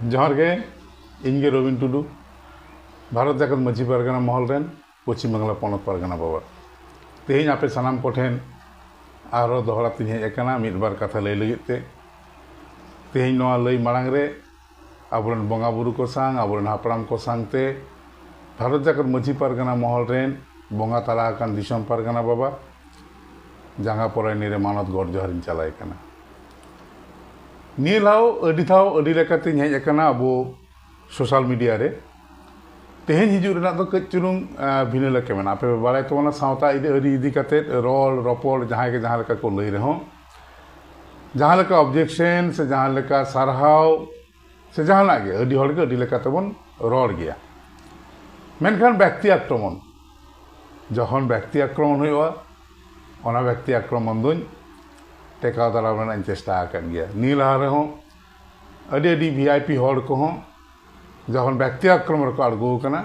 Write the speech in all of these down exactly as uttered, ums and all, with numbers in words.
ᱡᱚᱦᱟᱨ ᱜᱮ, ᱤᱧ ᱜᱮ ᱨᱚᱵᱤᱱ ᱴᱩᱰᱩ, ᱵᱷᱟᱨᱚᱛ ᱡᱟᱠᱟᱛ ᱢᱟᱹᱡᱷᱤ ᱯᱟᱨᱜᱟᱱᱟ ᱢᱚᱦᱚᱞ ᱨᱮᱱ ᱯᱚᱪᱷᱤᱢ ᱵᱟᱝᱞᱟ ᱯᱚᱱᱚᱛ ᱯᱟᱨᱜᱟᱱᱟ ᱵᱟᱵᱟ᱾ ᱛᱮᱦᱮᱧ ᱟᱯᱮ ᱥᱟᱱᱟᱢ ᱠᱚᱴᱷᱮᱱ ᱟᱨᱦᱚᱸ ᱫᱚᱦᱲᱟ ᱛᱤᱧ ᱦᱮᱡ ᱟᱠᱟᱱᱟ ᱢᱤᱫ ᱵᱟᱨ ᱠᱟᱛᱷᱟ ᱞᱟᱹᱭ ᱞᱟᱹᱜᱤᱫ ᱛᱮ᱾ ᱛᱮᱦᱮᱧ ᱱᱚᱣᱟ ᱞᱟᱹᱭ ᱢᱟᱲᱟᱝ ᱨᱮ ᱟᱵᱚᱨᱮᱱ ᱵᱚᱸᱜᱟ ᱵᱩᱨᱩ ᱠᱚ ᱥᱟᱶ, ᱟᱵᱚᱨᱮᱱ ᱦᱟᱯᱲᱟᱢ ᱠᱚ ᱥᱟᱶᱛᱮ ᱵᱷᱟᱨᱚᱛ ᱡᱟᱠᱟᱛ ᱢᱟᱹᱡᱷᱤ ᱯᱟᱨᱜᱟᱱᱟ ᱢᱚᱦᱚᱞ ᱨᱮᱱ ᱵᱚᱸᱜᱟ ᱛᱟᱞᱟ ᱟᱠᱟᱱ ᱫᱤᱥᱚᱢ ᱯᱟᱨᱜᱟᱱᱟ ᱵᱟᱵᱟ ᱡᱟᱸᱜᱟ ᱯᱚᱨᱟᱭᱱᱤ ᱨᱮ ᱢᱟᱱᱚᱛ ᱜᱚᱰ ᱡᱚᱦᱟᱨᱤᱧ ᱪᱟᱞᱟᱭ ᱠᱟᱱᱟ᱾ ᱱᱤᱭᱟᱹ ᱫᱷᱟᱣ ᱟᱹᱰᱤ ᱫᱷᱟᱣ ᱟᱹᱰᱤ ᱞᱮᱠᱟᱛᱤᱧ ᱦᱮᱡ ᱟᱠᱟᱱᱟ ᱟᱵᱚ ᱥᱳᱥᱟᱞ ᱢᱤᱰᱤᱭᱟ ᱨᱮ᱾ ᱛᱮᱦᱮᱧ ᱦᱤᱡᱩᱜ ᱨᱮᱱᱟᱜ ᱫᱚ ᱠᱟᱹᱡ ᱪᱩᱞᱩᱝ, ᱟᱸ, ᱵᱷᱤᱱᱟᱹ ᱞᱮᱠᱟ ᱢᱮᱱᱟᱜᱼᱟ᱾ ᱟᱯᱮ ᱯᱮ ᱵᱟᱲᱟᱭ ᱛᱟᱵᱚᱱᱟ, ᱥᱟᱶᱛᱟ ᱤᱫᱤ, ᱟᱹᱨᱤ ᱤᱫᱤ ᱠᱟᱛᱮᱫ ᱨᱚᱲ ᱨᱚᱯᱚᱲ ᱡᱟᱦᱟᱸᱭ ᱜᱮ ᱡᱟᱦᱟᱸ ᱞᱮᱠᱟ ᱠᱚ ᱞᱟᱹᱭ ᱨᱮᱦᱚᱸ, ᱡᱟᱦᱟᱸ ᱞᱮᱠᱟ ᱚᱵᱡᱮᱠᱥᱮᱱ ᱥᱮ ᱡᱟᱦᱟᱸ ᱞᱮᱠᱟ ᱥᱟᱨᱦᱟᱣ ᱥᱮ ᱡᱟᱦᱟᱱᱟᱜ ᱜᱮ, ᱟᱹᱰᱤ ᱦᱚᱲ ᱜᱮ ᱟᱹᱰᱤ ᱞᱮᱠᱟ ᱛᱮᱵᱚᱱ ᱨᱚᱲ ᱜᱮᱭᱟ᱾ ᱢᱮᱱᱠᱷᱟᱱ ᱵᱮᱠᱛᱤ ᱟᱠᱨᱚᱢᱚᱱ, ᱡᱚᱠᱷᱚᱱ ᱵᱮᱠᱛᱤ ᱟᱠᱨᱚᱢᱚᱱ ᱦᱩᱭᱩᱜᱼᱟ, ᱚᱱᱟ ᱵᱮᱠᱛᱤ ᱟᱠᱨᱚᱢᱚᱱ ᱫᱚᱧ ᱴᱮᱠᱟᱣ ᱫᱟᱨᱟᱢ ᱨᱮᱱᱟᱜ ᱤᱧ ᱪᱮᱥᱴᱟ ᱟᱠᱟᱫ ᱜᱮᱭᱟ᱾ ᱱᱤᱭᱟᱹ ᱞᱟᱦᱟ ᱨᱮᱦᱚᱸ ᱟᱹᱰᱤ ᱟᱹᱰᱤ ᱵᱷᱤ ᱟᱭ ᱯᱤ ᱦᱚᱲ ᱠᱚᱦᱚᱸ ᱡᱚᱠᱷᱚᱱ ᱵᱮᱠᱛᱤ ᱟᱠᱨᱚᱢᱚᱱ ᱨᱮᱠᱚ ᱟᱬᱜᱚ ᱟᱠᱟᱱᱟ,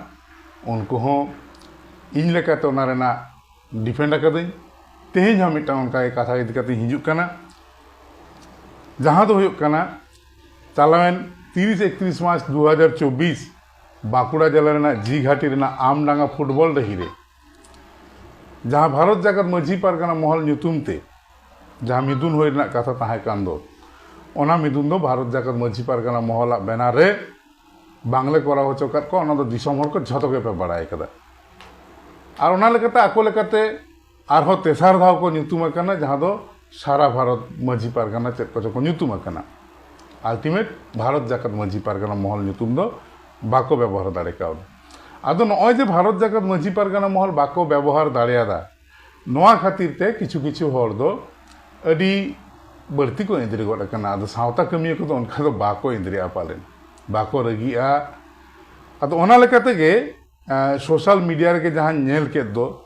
ᱩᱱᱠᱩ ᱦᱚᱸ ᱤᱧ ᱞᱮᱠᱟᱛᱮ ᱚᱱᱟ ᱨᱮᱱᱟᱜ ᱰᱤᱯᱷᱮᱱᱰ ᱟᱠᱟᱫᱟᱹᱧ᱾ ᱛᱮᱦᱮᱧ ᱦᱚᱸ ᱢᱤᱫᱴᱟᱝ ᱚᱱᱠᱟ ᱜᱮ ᱠᱟᱛᱷᱟ ᱤᱫᱤ ᱠᱟᱛᱮᱧ ᱦᱤᱡᱩᱜ ᱠᱟᱱᱟ, ᱡᱟᱦᱟᱸ ᱫᱚ ᱦᱩᱭᱩᱜ ᱠᱟᱱᱟ ᱪᱟᱞᱟᱣᱮᱱ ᱛᱤᱨᱤᱥ ᱮᱠᱛᱨᱤᱥ ᱢᱟᱨᱪ ᱫᱩ ᱦᱟᱡᱟᱨ ᱪᱚᱵᱵᱤᱥ ᱵᱟᱸᱠᱩᱲᱟ ᱡᱮᱞᱟ ᱨᱮᱱᱟᱜ ᱡᱤ ᱜᱷᱟᱴᱤ ᱨᱮᱱᱟᱜ ᱟᱢᱰᱟᱸᱜᱟ ᱯᱷᱩᱴᱵᱚᱞ ᱰᱟᱹᱦᱤ ᱨᱮ ᱡᱟᱦᱟᱸ ᱵᱷᱟᱨᱚᱛ ᱡᱟᱠᱟᱛ ᱢᱟᱹᱡᱷᱤ ᱯᱟᱨᱜᱟᱱᱟ ᱢᱚᱦᱚᱞ ᱧᱩᱛᱩᱢ ᱛᱮ ᱡᱟᱦᱟᱸ ᱢᱤᱫᱩᱱ ᱦᱩᱭ ᱨᱮᱱᱟᱜ ᱠᱟᱛᱷᱟ ᱛᱟᱦᱮᱸ ᱠᱟᱱ ᱫᱚ, ᱚᱱᱟ ᱢᱤᱫᱩᱱ ᱫᱚ ᱵᱷᱟᱨᱚᱛ ᱡᱟᱠᱟᱛ ᱢᱟᱹᱡᱷᱤ ᱯᱟᱨᱜᱟᱱᱟ ᱢᱚᱦᱚᱞᱟᱜ ᱵᱮᱱᱟᱨ ᱨᱮ ᱵᱟᱝᱞᱮ ᱠᱚᱨᱟᱣ ᱦᱚᱪᱚ ᱟᱠᱟᱫ ᱠᱚᱣᱟ᱾ ᱚᱱᱟ ᱫᱚ ᱫᱤᱥᱚᱢ ᱦᱚᱲ ᱠᱚ ᱡᱷᱚᱛᱚ ᱜᱮᱯᱮ ᱵᱟᱲᱟᱭ ᱠᱟᱫᱟ᱾ ᱟᱨ ᱚᱱᱟ ᱞᱮᱠᱟᱛᱮ ᱟᱠᱚ ᱞᱮᱠᱟᱛᱮ ᱟᱨᱦᱚᱸ ᱛᱮᱥᱟᱨ ᱫᱷᱟᱣ ᱠᱚ ᱧᱩᱛᱩᱢ ᱟᱠᱟᱱᱟ, ᱡᱟᱦᱟᱸ ᱫᱚ ᱥᱟᱨᱟ ᱵᱷᱟᱨᱚᱛ ᱢᱟᱹᱡᱷᱤ ᱯᱟᱨᱜᱟᱱᱟ ᱪᱮᱫ ᱠᱚᱪᱚ ᱠᱚ ᱧᱩᱛᱩᱢ ᱟᱠᱟᱱᱟ᱾ ᱟᱞᱴᱤᱢᱮᱴ ᱵᱷᱟᱨᱚᱛ ᱡᱟᱠᱟᱛ ᱢᱟᱹᱡᱷᱤ ᱯᱟᱨᱜᱟᱱᱟ ᱢᱚᱦᱚᱞ ᱧᱩᱛᱩᱢ ᱫᱚ ᱵᱟᱠᱚ ᱵᱮᱵᱚᱦᱟᱨ ᱫᱟᱲᱮ ᱠᱟᱣᱫᱟ᱾ ᱟᱫᱚ ᱱᱚᱜᱼᱚᱭ ᱡᱮ ᱵᱷᱟᱨᱚᱛ ᱡᱟᱠᱟᱛ ᱢᱟᱹᱡᱷᱤ ᱯᱟᱨᱜᱟᱱᱟ ᱢᱚᱦᱚᱞ ᱵᱟᱠᱚ ᱵᱮᱵᱚᱦᱟᱨ ᱫᱟᱲᱮᱭᱟᱫᱟ, ᱱᱚᱣᱟ ᱠᱷᱟᱹᱛᱤᱨ ᱛᱮ ᱠᱤᱪᱷᱩ ᱠᱤᱪᱷᱩ ᱦᱚᱲ ᱫᱚ ᱟᱹᱰᱤ ᱵᱟᱹᱲᱛᱤ ᱠᱚ ᱮᱸᱫᱽᱨᱮ ᱜᱚᱫ ᱟᱠᱟᱱᱟ᱾ ᱟᱫᱚ ᱥᱟᱶᱛᱟ ᱠᱟᱹᱢᱤᱭᱟᱹ ᱠᱚᱫᱚ ᱚᱱᱠᱟ ᱫᱚ ᱵᱟᱠᱚ ᱮᱸᱫᱽᱨᱮᱜᱼᱟ ᱯᱟᱞᱮᱱ, ᱵᱟᱠᱚ ᱨᱟᱹᱜᱤᱜᱼᱟ᱾ ᱟᱫᱚ ᱚᱱᱟ ᱞᱮᱠᱟ ᱛᱮᱜᱮ, ᱟᱸ, ᱥᱳᱥᱟᱞ ᱢᱤᱰᱤᱭᱟ ᱨᱮᱜᱮ ᱡᱟᱦᱟᱸᱧ ᱧᱮᱞ ᱠᱮᱫ ᱫᱚ,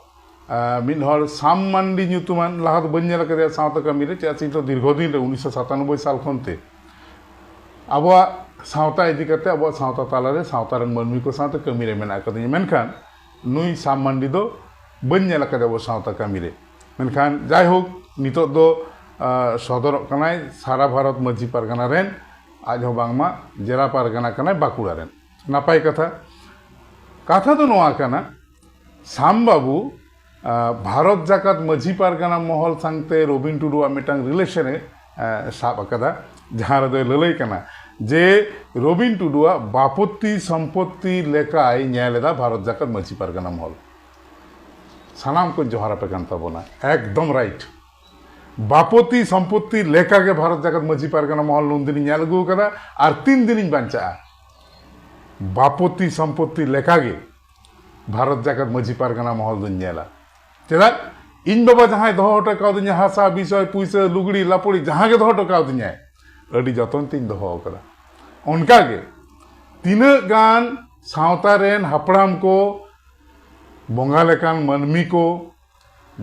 ᱟᱸ, ᱢᱤᱫ ᱦᱚᱲ ᱥᱟᱢ ᱢᱟᱱᱰᱤ ᱧᱩᱛᱩᱢᱟᱱ, ᱞᱟᱦᱟ ᱫᱚ ᱵᱟᱹᱧ ᱧᱮᱞ ᱟᱠᱟᱫᱮᱭᱟ ᱥᱟᱶᱛᱟ ᱠᱟᱹᱢᱤ ᱨᱮ, ᱪᱮᱫᱟᱜ ᱥᱮ ᱤᱧ ᱫᱚ ᱫᱤᱨᱜᱷᱚ ᱫᱤᱱ ᱨᱮ ᱩᱱᱤᱥᱥᱚ ᱥᱟᱛᱟᱱᱚᱵᱵᱳᱭ ᱥᱟᱞ ᱠᱷᱚᱱ ᱛᱮ ᱟᱵᱚᱣᱟᱜ ᱥᱟᱶᱛᱟ ᱤᱫᱤ ᱠᱟᱛᱮ, ᱟᱵᱚᱣᱟᱜ ᱥᱟᱶᱛᱟ ᱛᱟᱞᱟ ᱨᱮ, ᱥᱟᱶᱛᱟ ᱨᱮᱱ ᱢᱟᱹᱱᱢᱤ ᱠᱚ ᱥᱟᱶᱛᱮ ᱠᱟᱹᱢᱤ ᱨᱮ ᱢᱮᱱᱟᱜ ᱟᱠᱟᱫᱤᱧᱟ᱾ ᱢᱮᱱᱠᱷᱟᱱ ᱱᱩᱭ ᱥᱟᱢ ᱢᱟᱱᱰᱤ ᱫᱚ ᱵᱟᱹᱧ ᱧᱮᱞ ᱟᱠᱟᱫᱮᱭᱟ ᱟᱵᱚ ᱥᱟᱶᱛᱟ ᱠᱟᱹᱢᱤ ᱨᱮ᱾ ᱢᱮᱱᱠᱷᱟᱱ ᱡᱟᱭᱦᱳᱠ, ᱱᱤᱛᱚᱜ ᱫᱚ, ᱟᱸ, ᱥᱚᱫᱚᱨᱚᱜ ᱠᱟᱱᱟᱭ ᱥᱟᱨᱟ ᱵᱷᱟᱨᱚᱛ ᱢᱟᱹᱡᱷᱤ ᱯᱟᱨᱜᱟᱱᱟ ᱨᱮᱱ ᱟᱡ ᱦᱚᱸ ᱵᱟᱝᱢᱟ ᱡᱮᱞᱟ ᱯᱟᱨᱜᱟᱱᱟ ᱠᱟᱱᱟᱭ ᱵᱟᱸᱠᱩᱲᱟ ᱨᱮᱱ᱾ ᱱᱟᱯᱟᱭ ᱠᱟᱛᱷᱟ᱾ ᱠᱟᱛᱷᱟ ᱫᱚ ᱱᱚᱣᱟ ᱠᱟᱱᱟ, ᱥᱟᱢ ᱵᱟᱹᱵᱩ, ᱟᱸ, ᱵᱷᱟᱨᱚᱛ ᱡᱟᱠᱟᱛ ᱢᱟᱹᱡᱷᱤ ᱯᱟᱨᱜᱟᱱᱟ ᱢᱚᱦᱚᱞ ᱥᱟᱝᱛᱮ ᱨᱚᱵᱤᱱ ᱴᱩᱰᱩᱣᱟᱜ ᱢᱤᱫᱴᱟᱝ relation ᱮ, ᱟᱸ, ᱥᱟᱵ ᱟᱠᱟᱫᱟ, ᱡᱟᱦᱟᱸ ᱨᱮᱫᱚᱭ ᱞᱟᱹᱞᱟᱹᱭ ᱠᱟᱱᱟ ᱡᱮ ᱨᱚᱵᱤᱱ ᱴᱩᱰᱩᱣᱟᱜ ᱵᱟᱯᱚᱛᱤ ᱥᱚᱢᱯᱚᱛᱛᱤ ᱞᱮᱠᱟᱭ ᱧᱮᱞ ᱮᱫᱟ ᱵᱷᱟᱨᱚᱛ ᱡᱟᱠᱟᱛ ᱢᱟᱹᱡᱷᱤ ᱯᱟᱨᱜᱟᱱᱟ ᱢᱚᱦᱚᱞ᱾ ᱥᱟᱱᱟᱢ ᱠᱚᱧ ᱡᱚᱦᱟᱨ ᱟᱯᱮ ᱠᱟᱱ ᱛᱟᱵᱚᱱᱟ, ᱮᱠᱫᱚᱢ right᱾ ᱵᱟᱯᱚᱛᱤ ᱥᱚᱢᱯᱚᱛᱛᱤ ᱞᱮᱠᱟᱜᱮ ᱵᱷᱟᱨᱚᱛ ᱡᱟᱠᱟᱛ ᱢᱟᱹᱡᱷᱤ ᱯᱟᱨᱜᱟᱱᱟ ᱢᱚᱦᱚᱞ ᱱᱩᱱᱫᱤᱱᱤᱧ ᱧᱮᱞ ᱟᱹᱜᱩ ᱟᱠᱟᱫᱟ ᱟᱨ ᱛᱤᱱ ᱫᱤᱱᱤᱧ ᱵᱟᱧᱪᱟᱜᱼᱟ, ᱵᱟᱯᱚᱛᱤ ᱥᱚᱢᱯᱚᱛᱛᱤ ᱞᱮᱠᱟᱜᱮ ᱵᱷᱟᱨᱚᱛ ᱡᱟᱠᱟᱛ ᱢᱟᱹᱡᱷᱤ ᱯᱟᱨᱜᱟᱱᱟ ᱢᱚᱦᱚᱞ ᱫᱚᱧ ᱧᱮᱞᱟ᱾ ᱪᱮᱫᱟᱜ? ᱤᱧ ᱵᱟᱵᱟ ᱡᱟᱦᱟᱸᱭ ᱫᱚᱦᱚ ᱦᱚᱴᱚ ᱠᱟᱣᱫᱤᱧᱟ, ᱦᱟᱥᱟ, ᱵᱤᱥᱚᱭ, ᱯᱩᱭᱥᱟᱹ, ᱞᱩᱜᱽᱲᱤ, ᱞᱟᱯᱚᱲᱤ, ᱡᱟᱦᱟᱸ ᱜᱮ ᱫᱚᱦᱚ ᱦᱚᱴᱚ ᱠᱟᱣᱫᱤᱧᱟᱭ, ᱟᱹᱰᱤ ᱡᱚᱛᱚᱱ ᱛᱤᱧ ᱫᱚᱦᱚ ᱟᱠᱟᱫᱟ᱾ ᱚᱱᱠᱟᱜᱮ ᱛᱤᱱᱟᱹᱜ ᱜᱟᱱ ᱥᱟᱶᱛᱟ ᱨᱮᱱ ᱦᱟᱯᱲᱟᱢ ᱠᱚ, ᱵᱚᱸᱜᱟ ᱞᱮᱠᱟᱱ ᱢᱟᱹᱱᱢᱤ ᱠᱚ,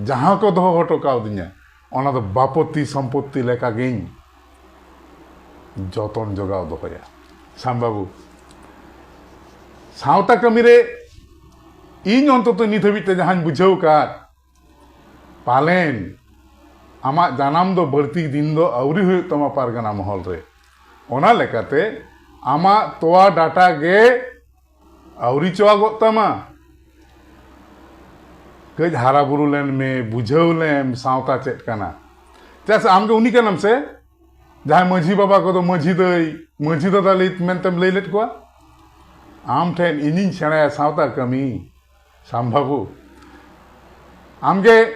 ᱡᱟᱦᱟᱸ ᱠᱚ ᱫᱚᱦᱚ ᱦᱚᱴᱚ ᱠᱟᱣᱫᱤᱧᱟ, ᱚᱱᱟ ᱫᱚ ᱵᱟᱯᱚᱛᱤ ᱥᱚᱢᱯᱚᱛᱛᱤ ᱞᱮᱠᱟᱜᱤᱧ ᱡᱚᱛᱚᱱ ᱡᱚᱜᱟᱣ ᱫᱚᱦᱚᱭᱟ᱾ ᱥᱟᱢ ᱵᱟᱹᱵᱩ, ᱥᱟᱶᱛᱟ ᱠᱟᱹᱢᱤ ᱨᱮ ᱤᱧ ᱚᱱᱛᱚᱛᱚ ᱱᱤᱛ ᱦᱟᱹᱵᱤᱡ ᱛᱮ ᱡᱟᱦᱟᱸᱧ ᱵᱩᱡᱷᱟᱹᱣ ᱠᱟᱫ, ᱯᱟᱞᱮᱱ ᱟᱢᱟᱜ ᱡᱟᱱᱟᱢ ᱫᱚ ᱵᱟᱹᱲᱛᱤ ᱫᱤᱱ ᱫᱚ ᱟᱹᱣᱨᱤ ᱦᱩᱭᱩᱜ ᱛᱟᱢᱟ ᱯᱟᱨᱜᱟᱱᱟ ᱢᱚᱦᱚᱞ ᱨᱮ᱾ ᱚᱱᱟ ᱞᱮᱠᱟᱛᱮ ᱟᱢᱟᱜ ᱛᱚᱣᱟ ᱰᱟᱴᱟ ᱜᱮ ᱟᱹᱣᱨᱤ ᱪᱚᱣᱟᱜᱚᱜ ᱛᱟᱢᱟ᱾ ᱠᱟᱹᱡ ᱦᱟᱨᱟ ᱵᱩᱨᱩ ᱞᱮᱱ ᱢᱮ, ᱵᱩᱡᱷᱟᱹᱣ ᱞᱮᱢ ᱥᱟᱶᱛᱟ ᱪᱮᱫ ᱠᱟᱱᱟ᱾ ᱪᱮᱫᱟᱜ ᱥᱮ ᱟᱢ ᱜᱮ ᱩᱱᱤ ᱠᱟᱱᱟᱢ ᱥᱮ, ᱡᱟᱦᱟᱸᱭ ᱢᱟᱹᱡᱷᱤ ᱵᱟᱵᱟ ᱠᱚᱫᱚ ᱢᱟᱹᱡᱷᱤ ᱫᱟᱹᱭ, ᱢᱟᱹᱡᱷᱤ ᱫᱟᱫᱟ ᱞᱟᱹᱭ ᱢᱮᱱᱛᱮᱢ ᱞᱟᱹᱭ ᱞᱮᱫ ᱠᱚᱣᱟ᱾ ᱟᱢ ᱴᱷᱮᱱ ᱤᱧᱤᱧ ᱥᱮᱬᱟᱭᱟ ᱥᱟᱶᱛᱟ ᱠᱟᱹᱢᱤ᱾ ᱥᱟᱢ ᱵᱟᱹᱵᱩ, ᱟᱢᱜᱮ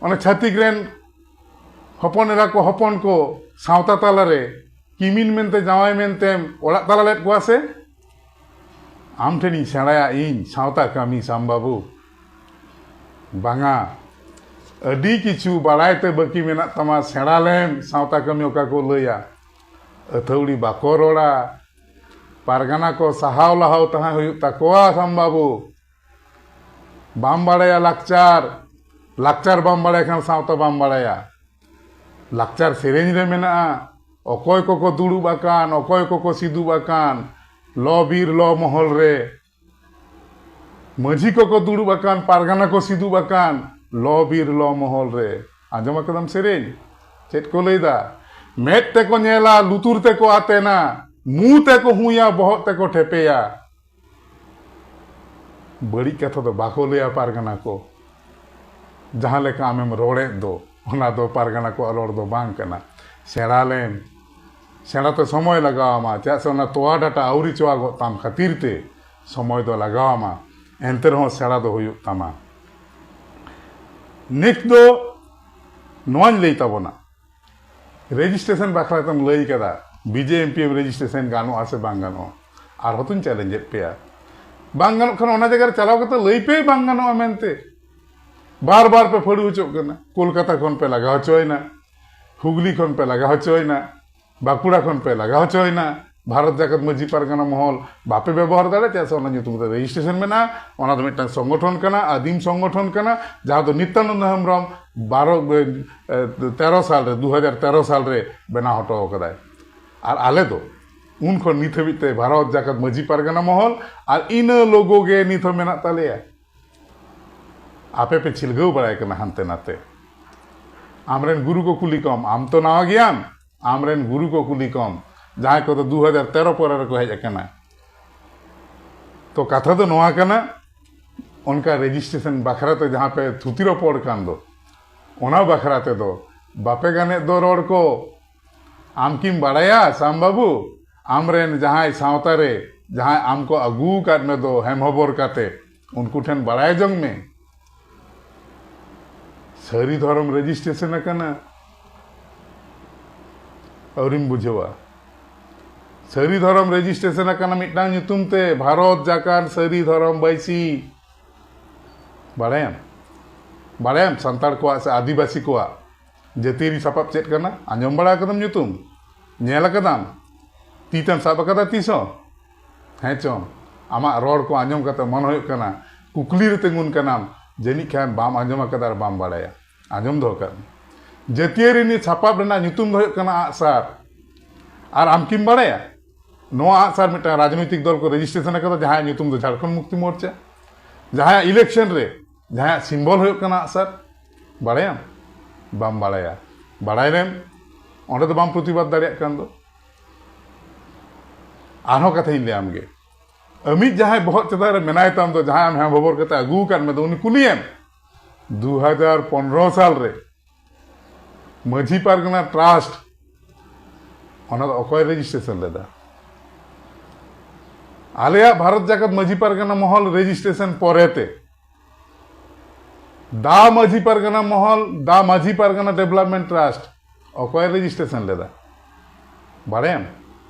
ᱚᱱᱟ ᱪᱷᱟᱹᱛᱤᱠ ᱨᱮᱱ ᱦᱚᱯᱚᱱ ᱮᱨᱟ ᱠᱚ, ᱦᱚᱯᱚᱱ ᱠᱚ ᱥᱟᱶᱛᱟ ᱛᱟᱞᱟᱨᱮ ᱠᱤᱢᱤᱱ ᱢᱮᱱᱛᱮ, ᱡᱟᱶᱟᱭ ᱢᱮᱱᱛᱮᱢ ᱚᱲᱟᱜ ᱛᱟᱞᱟ ᱞᱮᱫ ᱠᱚᱣᱟ ᱥᱮ? ᱟᱢ ᱴᱷᱮᱱᱤᱧ ᱥᱮᱬᱟᱭᱟ ᱤᱧ ᱥᱟᱶᱛᱟ ᱠᱟᱹᱢᱤ, ᱥᱟᱢ ᱵᱟᱹᱵᱩ᱾ ᱵᱟᱝᱟ, ᱟᱹᱰᱤ ᱠᱤᱪᱷᱩ ᱵᱟᱲᱟᱭ ᱛᱮ ᱵᱟᱹᱠᱤ ᱢᱮᱱᱟᱜ ᱛᱟᱢᱟ᱾ ᱥᱮᱬᱟ ᱞᱮᱢ ᱥᱟᱶᱛᱟ ᱠᱟᱹᱢᱤ ᱚᱠᱟ ᱠᱚ ᱞᱟᱹᱭᱟ᱾ ᱟᱹᱛᱷᱟᱹᱣᱲᱤ ᱵᱟᱠᱚ ᱨᱚᱲᱟ᱾ ᱯᱟᱨᱜᱟᱱᱟ ᱠᱚ ᱥᱟᱦᱟᱣ ᱞᱟᱦᱟᱣ ᱛᱟᱦᱮᱸ ᱦᱩᱭᱩᱜ ᱛᱟᱠᱚᱣᱟ, ᱥᱟᱢ ᱵᱟᱹᱵᱩ᱾ ᱵᱟᱢ ᱵᱟᱲᱟᱭᱟ ᱞᱟᱠᱪᱟᱨ, ᱞᱟᱠᱪᱟᱨ ᱵᱟᱢ ᱵᱟᱲᱟᱭ ᱠᱷᱟᱱ ᱥᱟᱶᱛᱟ ᱵᱟᱢ ᱵᱟᱲᱟᱭᱟ᱾ ᱞᱟᱠᱪᱟᱨ ᱥᱮᱨᱮᱧ ᱨᱮ ᱢᱮᱱᱟᱜᱼᱟ, ᱚᱠᱚᱭ ᱠᱚᱠᱚ ᱫᱩᱲᱩᱵ ᱟᱠᱟᱱ, ᱚᱠᱚᱭ ᱠᱚᱠᱚ ᱥᱤᱫᱩᱵ ᱟᱠᱟᱱ ᱞᱚ ᱵᱤᱨ ᱞᱚ ᱢᱚᱦᱚᱞ ᱨᱮ᱾ ᱢᱟᱹᱡᱷᱤ ᱠᱚᱠᱚ ᱫᱩᱲᱩᱵ ᱟᱠᱟᱱ, ᱯᱟᱨᱜᱟᱱᱟ ᱠᱚ ᱥᱤᱫᱩᱵ ᱟᱠᱟᱱ ᱞᱚ ᱵᱤᱨ ᱞᱚ ᱢᱚᱦᱚᱞ ᱨᱮ᱾ ᱟᱸᱡᱚᱢ ᱟᱠᱟᱫᱟᱢ ᱥᱮᱨᱮᱧ? ᱪᱮᱫ ᱠᱚ ᱞᱟᱹᱭᱫᱟ? ᱢᱮᱫ ᱛᱮᱠᱚ ᱧᱮᱞᱟ, ᱞᱩᱛᱩᱨ ᱛᱮᱠᱚ ᱟᱛᱮᱱᱟ, ᱢᱩ ᱛᱮᱠᱚ ᱦᱩᱭᱟ, ᱵᱚᱦᱚᱜ ᱛᱮᱠᱚ ᱴᱷᱮᱯᱮᱭᱟ᱾ ᱵᱟᱹᱲᱤᱡ ᱠᱟᱛᱷᱟ ᱫᱚ ᱵᱟᱠᱚ ᱞᱟᱹᱭᱟ ᱯᱟᱨᱜᱟᱱᱟ ᱠᱚ᱾ ᱡᱟᱦᱟᱸ ᱞᱮᱠᱟ ᱟᱢᱮᱢ ᱨᱚᱲᱮᱫ ᱫᱚ, ᱚᱱᱟ ᱫᱚ ᱯᱟᱨᱜᱟᱱᱟ ᱠᱚᱣᱟᱜ ᱨᱚᱲ ᱫᱚ ᱵᱟᱝ ᱠᱟᱱᱟ᱾ ᱥᱮᱬᱟ ᱞᱮᱢ᱾ ᱥᱮᱬᱟ ᱛᱮ ᱥᱚᱢᱚᱭ ᱞᱟᱜᱟᱣ ᱟᱢᱟ, ᱪᱮᱫᱟᱜ ᱥᱮ ᱚᱱᱟ ᱛᱚᱣᱟ ᱰᱟᱴᱟ ᱟᱹᱣᱨᱤ ᱪᱚᱣᱟᱜᱚᱜ ᱛᱟᱢ ᱠᱷᱟᱹᱛᱤᱨ ᱛᱮ ᱥᱚᱢᱚᱭ ᱫᱚ ᱞᱟᱜᱟᱣ ᱟᱢᱟ᱾ ᱮᱱᱛᱮ ᱨᱮᱦᱚᱸ ᱥᱮᱬᱟ ᱫᱚ ᱦᱩᱭᱩᱜ ᱛᱟᱢᱟ᱾ ᱱᱮᱠᱥᱴ ᱫᱚ ᱱᱚᱣᱟᱧ ᱞᱟᱹᱭ ᱛᱟᱵᱚᱱᱟ, ᱨᱮᱡᱤᱥᱴᱨᱮᱥᱚᱱ ᱵᱟᱠᱷᱨᱟ ᱛᱮᱢ ᱞᱟᱹᱭ ᱠᱟᱫᱟ, ᱵᱤᱡᱮ ᱮᱢᱯᱤ ᱮᱢ ᱨᱮᱡᱤᱥᱴᱨᱮᱥᱚᱱ ᱜᱟᱱᱚᱜᱼᱟ ᱥᱮ ᱵᱟᱝ ᱜᱟᱱᱚᱜᱼᱟ? ᱟᱨᱦᱚᱸ ᱛᱚᱧ ᱪᱮᱞᱮᱧᱡᱮᱫ ᱯᱮᱭᱟ, ᱵᱟᱝ ᱜᱟᱱᱚᱜ ᱠᱷᱟᱱ ᱚᱱᱟ ᱡᱟᱭᱜᱟ ᱨᱮ ᱪᱟᱞᱟᱣ ᱠᱟᱛᱮ ᱞᱟᱹᱭ ᱯᱮ ᱵᱟᱝ ᱜᱟᱱᱚᱜᱼᱟ ᱢᱮᱱᱛᱮ᱾ ᱵᱟᱨ ᱵᱟᱨ ᱯᱮ ᱯᱷᱟᱹᱲᱩ ᱦᱚᱪᱚᱜ ᱠᱟᱱᱟ, ᱠᱳᱞᱠᱟᱛᱟ ᱠᱷᱚᱱ ᱯᱮ ᱞᱟᱜᱟ ᱦᱚᱪᱚᱭᱮᱱᱟ, ᱦᱩᱜᱽᱞᱤ ᱠᱷᱚᱱ ᱯᱮ ᱞᱟᱜᱟ ᱦᱚᱪᱚᱭᱮᱱᱟ, ᱵᱟᱸᱠᱩᱲᱟ ᱠᱷᱚᱱ ᱯᱮ ᱞᱟᱜᱟ ᱦᱚᱪᱚᱭᱮᱱᱟ, ᱵᱷᱟᱨᱚᱛ ᱡᱟᱠᱟᱛ ᱢᱟᱹᱡᱷᱤ ᱯᱟᱨᱜᱟᱱᱟ ᱢᱚᱦᱚᱞ ᱵᱟᱯᱮ ᱵᱮᱵᱚᱦᱟᱨ ᱫᱟᱲᱮᱭᱟᱜᱼᱟ, ᱪᱮᱫᱟᱜ ᱥᱮ ᱚᱱᱟ ᱧᱩᱛᱩᱢ ᱨᱮ ᱨᱮᱡᱤᱥᱴᱨᱮᱥᱚᱱ ᱢᱮᱱᱟᱜᱼᱟ᱾ ᱚᱱᱟ ᱫᱚ ᱢᱤᱫᱴᱟᱝ ᱥᱚᱝᱜᱚᱴᱷᱚᱱ ᱠᱟᱱᱟ, ᱟᱹᱫᱤᱢ ᱥᱚᱝᱜᱚᱴᱷᱚᱱ ᱠᱟᱱᱟ, ᱡᱟᱦᱟᱸ ᱫᱚ ᱱᱤᱛᱭᱟᱱᱚᱱᱫ ᱦᱮᱢᱵᱨᱚᱢ ᱵᱟᱨᱚ ᱮ, ᱛᱮᱨᱚ ᱥᱟᱞ ᱨᱮ, ᱫᱩ ᱦᱟᱡᱟᱨ ᱛᱮᱨᱚ ᱥᱟᱞ ᱨᱮ ᱵᱮᱱᱟᱣ ᱦᱚᱴᱚ ᱠᱟᱫᱟᱭ᱾ ᱟᱨ ᱟᱞᱮ ᱫᱚ ᱩᱱ ᱠᱷᱚᱱ ᱱᱤᱛ ᱦᱟᱹᱵᱤᱡ ᱛᱮ ᱵᱷᱟᱨᱚᱛ ᱡᱟᱠᱟᱛ ᱢᱟᱹᱡᱷᱤ ᱯᱟᱨᱜᱟᱱᱟ ᱢᱚᱦᱚᱞ ᱟᱨ ᱤᱱᱟᱹ ᱞᱳᱜᱳ ᱜᱮ ᱱᱤᱛ ᱦᱚᱸ ᱢᱮᱱᱟᱜ ᱛᱟᱞᱮᱭᱟ᱾ ᱟᱯᱮ ᱯᱮ ᱪᱷᱤᱞᱜᱟᱹᱣ ᱵᱟᱲᱟᱭ ᱠᱟᱱᱟ ᱦᱟᱱᱛᱮ ᱱᱟᱛᱮ᱾ ᱟᱢᱨᱮᱱ ᱜᱩᱨᱩ ᱠᱚ ᱠᱩᱞᱤ ᱠᱚᱢ, ᱟᱢ ᱛᱚ ᱱᱟᱣᱟ ᱜᱮᱭᱟᱢ, ᱟᱢᱨᱮᱱ ᱜᱩᱨᱩ ᱠᱚ ᱠᱩᱞᱤ ᱠᱚᱢ, ᱡᱟᱦᱟᱸᱭ ᱠᱚᱫᱚ ᱫᱩ ᱦᱟᱡᱟᱨ ᱛᱮᱨᱚ ᱯᱚᱨᱮ ᱨᱮᱠᱚ ᱦᱮᱡ ᱟᱠᱟᱱᱟ᱾ ᱛᱚ ᱠᱟᱛᱷᱟ ᱫᱚ ᱱᱚᱣᱟ ᱠᱟᱱᱟ, ᱚᱱᱠᱟ ᱨᱮᱡᱤᱥᱴᱨᱮᱥᱚᱱ ᱵᱟᱠᱷᱨᱟ ᱛᱮ ᱡᱟᱦᱟᱸ ᱯᱮ ᱛᱷᱩᱛᱤ ᱨᱚᱯᱚᱲ ᱠᱟᱱ ᱫᱚ, ᱚᱱᱟ ᱵᱟᱠᱷᱨᱟ ᱛᱮᱫᱚ ᱵᱟᱯᱮ ᱜᱟᱱᱮᱫ ᱫᱚ ᱨᱚᱲ ᱠᱚ᱾ ᱟᱢ ᱠᱤᱢ ᱵᱟᱲᱟᱭᱟ ᱥᱟᱢ ᱵᱟᱹᱵᱩ, ᱟᱢᱨᱮᱱ ᱡᱟᱦᱟᱸᱭ ᱥᱟᱶᱛᱟ ᱨᱮ ᱡᱟᱦᱟᱸᱭ ᱟᱢ ᱠᱚ ᱟᱹᱜᱩ ᱟᱠᱟᱫ ᱢᱮ ᱫᱚ ᱦᱮᱢ ᱦᱚᱵᱚᱨ ᱠᱟᱛᱮ, ᱩᱱᱠᱩ ᱴᱷᱮᱱ ᱵᱟᱲᱟᱭ ᱡᱚᱝ ᱢᱮ᱾ ᱥᱟᱹᱨᱤ ᱫᱷᱚᱨᱚᱢ ᱨᱮᱡᱤᱥᱴᱨᱮᱥᱚᱱ ᱟᱠᱟᱱᱟ, ᱟᱹᱣᱨᱤᱢ ᱵᱩᱡᱷᱟᱹᱣᱟ? ᱥᱟᱹᱨᱤ ᱫᱷᱚᱨᱚᱢ ᱨᱮᱡᱤᱥᱴᱨᱮᱥᱚᱱ ᱟᱠᱟᱱᱟ ᱢᱤᱫᱴᱟᱝ ᱧᱩᱛᱩᱢ ᱛᱮ, ᱵᱷᱟᱨᱚᱛ ᱡᱟᱠᱟᱛ ᱥᱟᱹᱨᱤ ᱫᱷᱚᱨᱚᱢ ᱵᱟᱹᱭᱥᱤ᱾ ᱵᱟᱲᱟᱭᱟᱢ? ᱵᱟᱲᱟᱭᱟᱢ ᱥᱟᱱᱛᱟᱲ ᱠᱚᱣᱟᱜ ᱥᱮ ᱟᱹᱫᱤᱵᱟᱹᱥᱤ ᱠᱚᱣᱟᱜ ᱡᱟᱹᱛᱤᱭᱟᱹᱨᱤ ᱥᱟᱯᱟᱵ ᱪᱮᱫ ᱠᱟᱱᱟ? ᱟᱸᱡᱚᱢ ᱵᱟᱲᱟ ᱟᱠᱟᱫᱟᱢ ᱧᱩᱛᱩᱢ? ᱧᱮᱞ ᱟᱠᱟᱫᱟᱢ? ᱛᱤ ᱛᱮᱢ ᱥᱟᱵ ᱟᱠᱟᱫᱟ ᱛᱤᱥ ᱦᱚᱸ? ᱦᱮᱸ ᱪᱚᱝ, ᱟᱢᱟᱜ ᱨᱚᱲ ᱠᱚ ᱟᱸᱡᱚᱢ ᱠᱟᱛᱮ ᱢᱚᱱᱮ ᱦᱩᱭᱩᱜ ᱠᱟᱱᱟ ᱠᱩᱠᱞᱤ ᱨᱮ ᱛᱤᱸᱜᱩᱱ ᱠᱟᱱᱟᱢ, ᱡᱟᱹᱱᱤᱡ ᱠᱷᱟᱱ ᱵᱟᱢ ᱟᱸᱡᱚᱢ ᱟᱠᱟᱫᱟ ᱟᱨ ᱵᱟᱢ ᱵᱟᱲᱟᱭᱟ᱾ ᱟᱸᱡᱚᱢ ᱫᱚᱦᱚ ᱠᱟᱜ ᱢᱮ, ᱡᱟᱹᱛᱤᱭᱟᱹᱨᱤ ᱱᱤᱭᱟᱹ ᱥᱟᱯᱟᱵ ᱨᱮᱱᱟᱜ ᱧᱩᱛᱩᱢ ᱫᱚ ᱦᱩᱭᱩᱜ ᱠᱟᱱᱟ ᱟᱜᱼᱥᱟᱨ᱾ ᱟᱨ ᱟᱢ ᱠᱤᱢ ᱵᱟᱲᱟᱭᱟ ᱱᱚᱣᱟ ᱟᱜᱼᱥᱟᱨ ᱢᱤᱫᱴᱟᱝ ᱨᱟᱡᱽᱱᱳᱭᱛᱤᱠ ᱫᱚᱞ ᱠᱚ ᱨᱮᱡᱤᱥᱴᱨᱮᱥᱚᱱ ᱟᱠᱟᱫᱟ, ᱡᱟᱦᱟᱸᱭᱟᱜ ᱧᱩᱛᱩᱢ ᱫᱚ ᱡᱷᱟᱲᱠᱷᱚᱸᱰ ᱢᱩᱠᱛᱤ ᱢᱳᱨᱪᱟ, ᱡᱟᱦᱟᱸᱭᱟᱜ ᱤᱞᱮᱠᱥᱚᱱ ᱨᱮ ᱡᱟᱦᱟᱸᱭᱟᱜ ᱥᱤᱢᱵᱚᱞ ᱦᱩᱭᱩᱜ ᱠᱟᱱᱟ ᱟᱜᱼᱥᱟᱨ? ᱵᱟᱲᱟᱭᱟᱢ? ᱵᱟᱢ ᱵᱟᱲᱟᱭᱟ᱾ ᱵᱟᱲᱟᱭ ᱞᱮᱢ, ᱚᱸᱰᱮ ᱫᱚ ᱵᱟᱢ ᱯᱨᱚᱛᱤᱵᱟᱫ ᱫᱟᱲᱮᱭᱟᱜ ᱠᱟᱱ ᱫᱚ᱾ ᱟᱨᱦᱚᱸ ᱠᱟᱛᱷᱟᱧ ᱞᱟᱹᱭᱟᱢ ᱜᱮ, ᱟᱢᱤᱡ ᱡᱟᱦᱟᱸᱭ ᱵᱚᱦᱚᱜ ᱪᱮᱛᱟᱱ ᱨᱮ ᱢᱮᱱᱟᱭ ᱛᱟᱢ ᱫᱚ, ᱡᱟᱦᱟᱸᱭ ᱟᱢ ᱦᱮᱢ ᱦᱚᱵᱚᱨ ᱠᱟᱛᱮ ᱟᱹᱜᱩ ᱟᱠᱟᱫ ᱢᱮ ᱫᱚ, ᱩᱱᱤ ᱠᱩᱞᱤᱭᱮᱢ᱾ ᱫᱩ ᱦᱟᱡᱟᱨ ᱯᱚᱱᱨᱚ ᱥᱟᱞ ᱨᱮ ᱢᱟᱹᱡᱷᱤ ᱯᱟᱨᱜᱟᱱᱟ ᱴᱨᱟᱥᱴ, ᱚᱱᱟ ᱫᱚ ᱚᱠᱚᱭ ᱨᱮᱡᱤᱥᱴᱨᱮᱥᱚᱱ ᱞᱮᱫᱟ? ᱟᱞᱮᱭᱟᱜ ᱵᱷᱟᱨᱚᱛ ᱡᱟᱠᱟᱛ ᱢᱟᱹᱡᱷᱤ ᱯᱟᱨᱜᱟᱱᱟ ᱢᱚᱦᱚᱞ ᱨᱮᱡᱤᱥᱴᱨᱮᱥᱚᱱ ᱯᱚᱨᱮᱛᱮ ᱫᱟ ᱢᱟᱹᱡᱷᱤ ᱯᱟᱨᱜᱟᱱᱟ ᱢᱚᱦᱚᱞ, ᱫᱟ ᱢᱟᱹᱡᱷᱤ ᱯᱟᱨᱜᱟᱱᱟ ᱰᱮᱵᱷᱞᱚᱯᱢᱮᱱᱴ ᱴᱨᱟᱥᱴ ᱚᱠᱚᱭ ᱨᱮᱡᱤᱥᱴᱨᱮᱥᱚᱱ ᱞᱮᱫᱟ? ᱵᱟᱲᱟᱭᱟᱢ?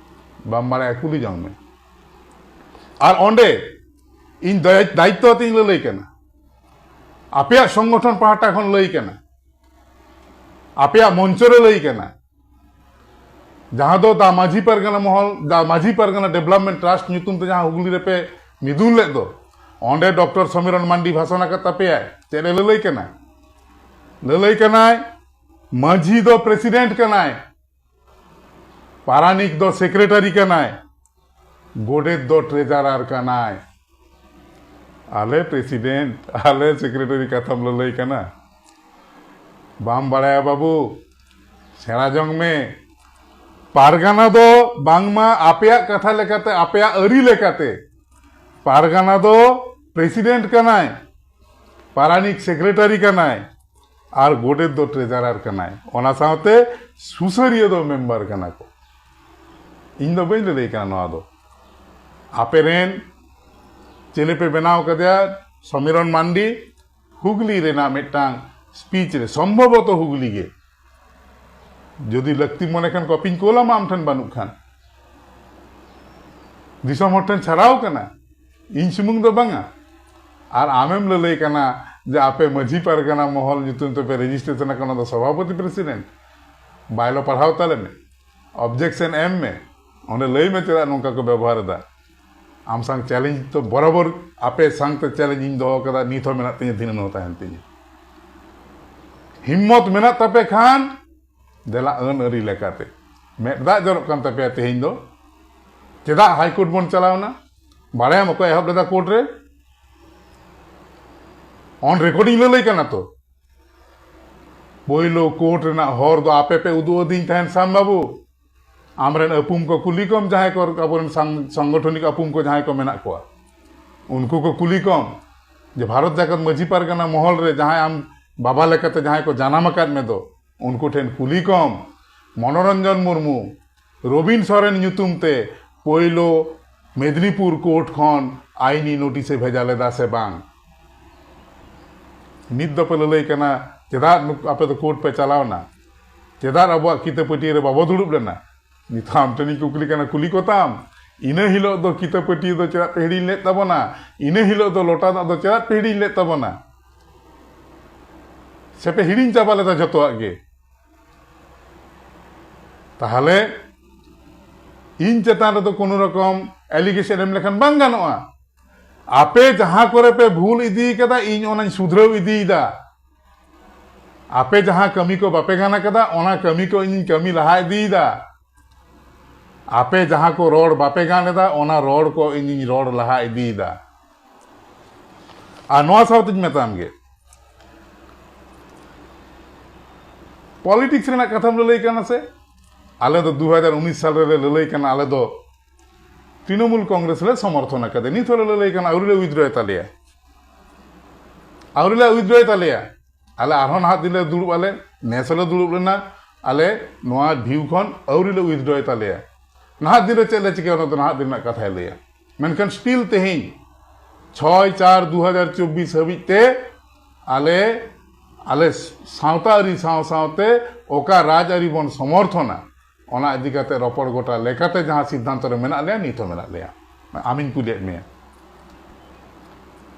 ᱵᱟᱢ ᱵᱟᱲᱟᱭᱟ, ᱠᱩᱞᱤ ᱡᱚᱝ ᱢᱮ᱾ ᱟᱨ ᱚᱸᱰᱮ ᱤᱧ ᱫᱟᱭ-, ᱫᱟᱭᱤᱛᱛᱚ ᱟᱛᱮᱧ ᱞᱟᱹᱞᱟᱹᱭ ᱠᱟᱱᱟ, ᱟᱯᱮᱭᱟᱜ ᱥᱚᱝᱜᱚᱴᱷᱚᱱ ᱯᱟᱦᱴᱟ ᱠᱷᱚᱱ ᱞᱟᱹᱭ ᱠᱟᱱᱟ, ᱟᱯᱮᱭᱟᱜ ᱢᱚᱧᱪᱚ ᱨᱮ ᱞᱟᱹᱭ ᱠᱟᱱᱟ, ᱡᱟᱦᱟᱸ ᱫᱚ ᱫᱟ ᱢᱟᱹᱡᱷᱤ ᱯᱟᱨᱜᱟᱱᱟ ᱢᱚᱦᱚᱞ, ᱫᱟ ᱢᱟᱹᱡᱷᱤ ᱯᱟᱨᱜᱟᱱᱟ ᱰᱮᱵᱷᱞᱚᱯᱢᱮᱱᱴ ᱴᱨᱟᱥᱴ ᱧᱩᱛᱩᱢ ᱛᱮ ᱡᱟᱦᱟᱸ ᱦᱩᱜᱽᱞᱤ ᱨᱮᱯᱮ ᱢᱤᱫᱩᱱ ᱞᱮᱫ ᱫᱚ, ᱚᱸᱰᱮ ᱰᱚᱠᱴᱚᱨ ᱥᱚᱢᱤᱨᱚᱱ ᱢᱟᱱᱰᱤ ᱵᱷᱟᱥᱚᱱ ᱟᱠᱟᱫ ᱛᱟᱯᱮᱭᱟᱭ᱾ ᱪᱮᱫ ᱮ ᱞᱟᱹᱞᱟᱹᱭ ᱠᱟᱱᱟ? ᱞᱟᱹᱞᱟᱹᱭ ᱠᱟᱱᱟᱭ, ᱢᱟᱹᱡᱷᱤ ᱫᱚ ᱯᱨᱮᱥᱤᱰᱮᱱᱴ ᱠᱟᱱᱟᱭ, ᱯᱟᱨᱟᱱᱤᱠ ᱫᱚ ᱥᱮᱠᱨᱮᱴᱟᱨᱤ ᱠᱟᱱᱟᱭ, ᱜᱚᱰᱮᱛ ᱫᱚ ᱴᱨᱮᱡᱟᱨᱟᱨ ᱠᱟᱱᱟᱭ᱾ ᱟᱞᱮ ᱯᱨᱮᱥᱤᱰᱮᱱᱴ, ᱟᱞᱮ ᱥᱮᱠᱨᱮᱴᱟᱨᱤ ᱠᱟᱛᱷᱟᱢ ᱞᱟᱹᱞᱟᱹᱭ ᱠᱟᱱᱟ? ᱵᱟᱢ ᱵᱟᱲᱟᱭᱟ ᱵᱟᱹᱵᱩ, ᱥᱮᱬᱟ ᱡᱚᱝ ᱢᱮ᱾ ᱯᱟᱨᱜᱟᱱᱟ ᱫᱚ ᱵᱟᱝᱢᱟ ᱟᱯᱮᱭᱟᱜ ᱠᱟᱛᱷᱟ ᱞᱮᱠᱟᱛᱮ, ᱟᱯᱮᱭᱟᱜ ᱟᱹᱨᱤ ᱞᱮᱠᱟᱛᱮ ᱯᱟᱨᱜᱟᱱᱟ ᱫᱚ ᱯᱨᱮᱥᱤᱰᱮᱱᱴ ᱠᱟᱱᱟᱭ, ᱯᱟᱨᱟᱱᱤᱠ ᱥᱮᱠᱨᱮᱴᱟᱨᱤ ᱠᱟᱱᱟᱭ, ᱟᱨ ᱜᱚᱰᱮᱛ ᱫᱚ ᱴᱨᱮᱡᱟᱨᱟᱨ ᱠᱟᱱᱟᱭ᱾ ᱚᱱᱟ ᱥᱟᱶᱛᱮ ᱥᱩᱥᱟᱹᱨᱤᱭᱟᱹ ᱫᱚ ᱢᱮᱢᱵᱟᱨ ᱠᱟᱱᱟ ᱠᱚ᱾ ᱤᱧ ᱫᱚ ᱵᱟᱹᱧ ᱞᱟᱹᱞᱟᱹᱭ ᱠᱟᱱᱟ ᱱᱚᱣᱟ ᱫᱚ᱾ ᱟᱯᱮ ᱨᱮᱱ ᱪᱮᱞᱮ ᱯᱮ ᱵᱮᱱᱟᱣ ᱠᱟᱫᱮᱭᱟ? ᱥᱚᱢᱤᱨᱚᱱ ᱢᱟᱱᱰᱤ᱾ ᱦᱩᱜᱽᱞᱤ ᱨᱮᱱᱟᱜ ᱢᱤᱫᱴᱟᱝ ᱥᱯᱤᱪ ᱨᱮ, ᱥᱚᱢᱵᱷᱚᱵᱚᱛᱚ ᱦᱩᱜᱽᱞᱤ ᱜᱮ, ᱡᱩᱫᱤ ᱞᱟᱹᱠᱛᱤ ᱢᱚᱱᱮ ᱠᱷᱟᱱ ᱠᱚᱯᱤᱧ ᱠᱳᱞᱟᱢᱟ ᱟᱢ ᱴᱷᱮᱱ, ᱵᱟᱹᱱᱩᱜ ᱠᱷᱟᱱ ᱫᱤᱥᱚᱢ ᱦᱚᱲ ᱴᱷᱮᱱ ᱪᱷᱟᱨᱟᱣ ᱠᱟᱱᱟ, ᱤᱧ ᱥᱩᱢᱩᱝ ᱫᱚ ᱵᱟᱝᱟ᱾ ᱟᱨ ᱟᱢᱮᱢ ᱞᱟᱹᱞᱟᱹᱭ ᱠᱟᱱᱟ ᱡᱮ ᱟᱯᱮ ᱢᱟᱹᱡᱷᱤ ᱯᱟᱨᱜᱟᱱᱟ ᱢᱚᱦᱚᱞ ᱧᱩᱛᱩᱢ ᱛᱮᱯᱮ ᱨᱮᱡᱤᱥᱴᱨᱮᱥᱚᱱ ᱟᱠᱟᱱᱟ, ᱚᱱᱟ ᱫᱚ ᱥᱚᱵᱷᱟᱯᱚᱛᱤ ᱯᱨᱮᱥᱤᱰᱮᱱᱴ᱾ ᱵᱟᱭᱞᱚ ᱯᱟᱲᱦᱟᱣ ᱛᱟᱞᱮ ᱢᱮ, ᱚᱵᱡᱮᱠᱥᱚᱱ ᱮᱢ ᱢᱮ, ᱚᱸᱰᱮ ᱞᱟᱹᱭ ᱢᱮ ᱪᱮᱫᱟᱜ ᱱᱚᱝᱠᱟ ᱠᱚ ᱵᱮᱵᱚᱦᱟᱨ ᱮᱫᱟ᱾ ᱟᱢ ᱥᱟᱝ ᱪᱮᱞᱮᱧᱡᱽ ᱫᱚ ᱵᱚᱨᱟᱵᱚᱨ, ᱟᱯᱮ ᱥᱟᱝᱛᱮ ᱪᱮᱞᱮᱧᱡᱽ ᱤᱧ ᱫᱚᱦᱚ ᱠᱟᱫᱟ, ᱱᱤᱛ ᱦᱚᱸ ᱢᱮᱱᱟᱜ ᱛᱤᱧᱟ, ᱫᱷᱤᱱᱟᱹᱱ ᱦᱚᱸ ᱛᱟᱦᱮᱱ ᱛᱤᱧᱟ᱾ ᱦᱤᱢᱢᱚᱛ ᱢᱮᱱᱟᱜ ᱛᱟᱯᱮ ᱠᱷᱟᱱ ᱫᱮᱞᱟ ᱟᱹᱱ ᱟᱹᱨᱤ ᱞᱮᱠᱟᱛᱮ᱾ ᱢᱮᱫ ᱫᱟᱜ ᱡᱚᱨᱚᱜ ᱠᱟᱱ ᱛᱟᱯᱮᱭᱟ ᱛᱮᱦᱮᱧ ᱫᱚ᱾ ᱪᱮᱫᱟᱜ ᱦᱟᱭ ᱠᱳᱨᱴ ᱵᱚᱱ ᱪᱟᱞᱟᱣᱱᱟ? ᱵᱟᱲᱟᱭᱟᱢ ᱚᱠᱚᱭ ᱮᱦᱚᱵ ᱞᱮᱫᱟ ᱠᱳᱨᱴ ᱨᱮ? ᱚᱱ ᱨᱮᱠᱚᱨᱰᱤᱝ ᱞᱟᱹᱞᱟᱹᱭ ᱠᱟᱱᱟ ᱛᱚ᱾ ᱯᱳᱭᱞᱳ ᱠᱳᱨᱴ ᱨᱮᱱᱟᱜ ᱦᱚᱨ ᱫᱚ ᱟᱯᱮ ᱯᱮ ᱩᱫᱩᱜ ᱟᱹᱫᱤᱧ ᱛᱟᱦᱮᱱ, ᱥᱟᱢ ᱵᱟᱹᱵᱩ᱾ ᱟᱢᱨᱮᱱ ᱟᱹᱯᱩᱢ ᱠᱚ ᱠᱩᱞᱤ ᱠᱚᱢ, ᱡᱟᱦᱟᱸᱭ ᱠᱚ ᱟᱵᱚᱨᱮᱱ ᱥᱟᱝ-, ᱥᱟᱝᱜᱚᱴᱷᱚᱱᱤᱠ ᱟᱹᱯᱩᱢ ᱠᱚ ᱡᱟᱦᱟᱸᱭ ᱠᱚ ᱢᱮᱱᱟᱜ ᱠᱚᱣᱟ, ᱩᱱᱠᱩ ᱠᱚ ᱠᱩᱞᱤ ᱠᱚᱢ ᱡᱮ ᱵᱷᱟᱨᱚᱛ ᱡᱟᱠᱟᱛ ᱢᱟᱹᱡᱷᱤ ᱯᱟᱨᱜᱟᱱᱟ ᱢᱚᱦᱚᱞ ᱨᱮ ᱡᱟᱦᱟᱸᱭ ᱟᱢ ᱵᱟᱵᱟ ᱞᱮᱠᱟᱛᱮ ᱡᱟᱦᱟᱸᱭ ᱠᱚ ᱡᱟᱱᱟᱢ ᱟᱠᱟᱫ ᱢᱮ ᱫᱚ, ᱩᱱᱠᱩ ᱴᱷᱮᱱ ᱠᱩᱞᱤ ᱠᱚᱢ᱾ ᱢᱚᱱᱳᱨᱚᱧᱡᱚᱱ ᱢᱩᱨᱢᱩ, ᱨᱚᱵᱤᱱ ᱥᱚᱨᱮᱱ ᱧᱩᱛᱩᱢ ᱛᱮ ᱯᱳᱭᱞᱳ ᱢᱮᱫᱽᱱᱤᱯᱩᱨ ᱠᱳᱨᱴ ᱠᱷᱚᱱ ᱟᱭᱤᱱᱤ ᱱᱳᱴᱤᱥ ᱮ ᱵᱷᱮᱡᱟ ᱞᱮᱫᱟ ᱥᱮ ᱵᱟᱝ? ᱱᱤᱛ ᱫᱚᱯᱮ ᱞᱟᱹᱞᱟᱹᱭ ᱠᱟᱱᱟ, ᱪᱮᱫᱟᱜ ᱱᱩᱠ-, ᱟᱯᱮ ᱫᱚ ᱠᱳᱨᱴ ᱯᱮ ᱪᱟᱞᱟᱣᱱᱟ? ᱪᱮᱫᱟᱜ ᱟᱵᱚᱣᱟᱜ ᱠᱤᱛᱟᱹ ᱯᱟᱹᱴᱭᱟᱹ ᱨᱮ ᱵᱟᱵᱚ ᱫᱩᱲᱩᱵ ᱞᱮᱱᱟ? ᱱᱤᱛ ᱦᱚᱸ ᱟᱢ ᱴᱷᱮᱱᱤᱧ ᱠᱩᱠᱞᱤ ᱠᱟᱱᱟ, ᱠᱩᱞᱤ ᱠᱚᱛᱟᱢ᱾ ᱤᱱᱟᱹ ᱦᱤᱞᱳᱜ ᱫᱚ ᱠᱤᱛᱟᱹ ᱯᱟᱹᱴᱭᱟᱹ ᱫᱚ ᱪᱮᱫᱟᱜ ᱯᱮ ᱦᱤᱲᱤᱧ ᱞᱮᱫ ᱛᱟᱵᱚᱱᱟ? ᱤᱱᱟᱹ ᱦᱤᱞᱳᱜ ᱫᱚ ᱞᱚᱴᱟ ᱫᱟᱜ ᱫᱚ ᱪᱮᱫᱟᱜ ᱯᱮ ᱦᱤᱲᱤᱧ ᱞᱮᱫ ᱛᱟᱵᱚᱱᱟ? ᱥᱮᱯᱮ ᱦᱤᱲᱤᱧ ᱪᱟᱵᱟ ᱞᱮᱫᱟ ᱡᱷᱚᱛᱚᱣᱟᱜ ᱜᱮ? ᱛᱟᱦᱞᱮ ᱤᱧ ᱪᱮᱛᱟᱱ ᱨᱮᱫᱚ ᱠᱳᱱᱳ ᱨᱚᱠᱚᱢ allegation ᱮᱢ ᱞᱮᱠᱷᱟᱱ ᱵᱟᱝ ᱜᱟᱱᱚᱜᱼᱟ᱾ ᱟᱯᱮ ᱡᱟᱦᱟᱸ ᱠᱚᱨᱮ ᱯᱮ ᱵᱷᱩᱞ ᱤᱫᱤ ᱠᱟᱫᱟ, ᱤᱧ ᱚᱱᱟᱧ ᱥᱩᱫᱷᱨᱟᱹᱣ ᱤᱫᱤᱭᱮᱫᱟ᱾ ᱟᱯᱮ ᱡᱟᱦᱟᱸ ᱠᱟᱹᱢᱤ ᱠᱚ ᱵᱟᱯᱮ ᱜᱟᱱ ᱟᱠᱟᱫᱟ, ᱚᱱᱟ ᱠᱟᱹᱢᱤ ᱠᱚ ᱤᱧᱤᱧ ᱠᱟᱹᱢᱤ ᱞᱟᱦᱟ ᱤᱫᱤᱭᱮᱫᱟ᱾ ᱟᱯᱮ ᱡᱟᱦᱟᱸ ᱠᱚ ᱨᱚᱲ ᱵᱟᱯᱮ ᱜᱟᱱ ᱮᱫᱟ, ᱚᱱᱟ ᱨᱚᱲ ᱠᱚ ᱤᱧᱤᱧ ᱨᱚᱲ ᱞᱟᱦᱟ ᱤᱫᱤᱭᱮᱫᱟ᱾ ᱟᱨ ᱱᱚᱣᱟ ᱥᱟᱶᱛᱮᱧ ᱢᱮᱛᱟᱢ ᱜᱮ, ᱯᱚᱞᱤᱴᱤᱠᱥ ᱨᱮᱱᱟᱜ ᱠᱟᱛᱷᱟᱢ ᱞᱟᱹᱞᱟᱹᱭ ᱠᱟᱱᱟ ᱥᱮ? ᱟᱞᱮ ᱫᱚ ᱫᱩ ᱦᱟᱡᱟᱨ ᱩᱱᱤᱥ ᱥᱟᱞ ᱨᱮᱞᱮ ᱞᱟᱹᱞᱟᱹᱭ ᱠᱟᱱᱟ, ᱟᱞᱮ ᱫᱚ ᱛᱨᱤᱱᱚᱢᱩᱞ ᱠᱚᱝᱜᱨᱮᱥ ᱞᱮ ᱥᱚᱢᱚᱨᱛᱷᱚᱱ ᱟᱠᱟᱫᱟ᱾ ᱱᱤᱛ ᱦᱚᱸᱞᱮ ᱞᱟᱹᱞᱟᱹᱭ ᱠᱟᱱᱟ, ᱟᱹᱣᱨᱤ ᱞᱮ ᱣᱤᱛᱷᱰᱨᱚᱭ ᱛᱟᱞᱮᱭᱟ, ᱟᱹᱣᱨᱤ ᱞᱮ ᱣᱤᱛᱷᱰᱨᱚᱭ ᱛᱟᱞᱮᱭᱟ᱾ ᱟᱞᱮ ᱟᱨᱦᱚᱸ ᱱᱟᱦᱟᱜ ᱫᱤᱱ ᱞᱮ ᱫᱩᱲᱩᱵ ᱟᱞᱮ, ᱱᱮᱥ ᱦᱚᱸᱞᱮ ᱫᱩᱲᱩᱵ ᱞᱮᱱᱟ, ᱟᱞᱮ ᱱᱚᱣᱟ ᱵᱷᱤᱭᱩ ᱠᱷᱚᱱ ᱟᱹᱣᱨᱤ ᱞᱮ ᱣᱤᱛᱷᱰᱨᱚᱭ ᱛᱟᱞᱮᱭᱟ᱾ ᱱᱟᱦᱟᱜ ᱫᱤᱱ ᱨᱮ ᱪᱮᱫ ᱞᱮ ᱪᱤᱠᱟᱹᱭᱟ, ᱚᱱᱟ ᱫᱚ ᱱᱟᱦᱟᱜ ᱫᱤᱱ ᱨᱮᱱᱟᱜ ᱠᱟᱛᱷᱟᱭ ᱞᱟᱹᱭᱟ᱾ ᱢᱮᱱᱠᱷᱟᱱ ᱥᱴᱤᱞ ᱛᱮᱦᱮᱧ ᱪᱷᱚᱭ ᱪᱟᱨ ᱫᱩ ᱦᱟᱡᱟᱨ ᱪᱚᱵᱵᱤᱥ ᱦᱟᱹᱵᱤᱡ ᱛᱮ ᱟᱞᱮ, ᱟᱞᱮ ᱥᱟᱶᱛᱟ ᱟᱹᱨᱤ ᱥᱟᱶ ᱥᱟᱶᱛᱮ ᱚᱠᱟ ᱨᱟᱡᱽ ᱟᱹᱨᱤ ᱵᱚᱱ ᱥᱚᱢᱚᱨᱛᱷᱚᱱᱟ, ᱚᱱᱟ ᱤᱫᱤ ᱠᱟᱛᱮ ᱨᱚᱯᱚᱲ ᱜᱚᱴᱟ ᱞᱮᱠᱟᱛᱮ ᱡᱟᱦᱟᱸ ᱥᱤᱫᱽᱫᱷᱟᱱᱛᱚ ᱨᱮ ᱢᱮᱱᱟᱜ ᱞᱮᱭᱟ, ᱱᱤᱛ ᱦᱚᱸ ᱢᱮᱱᱟᱜ ᱞᱮᱭᱟ᱾ ᱟᱢᱤᱧ ᱠᱩᱞᱤᱭᱮᱫ ᱢᱮᱭᱟ,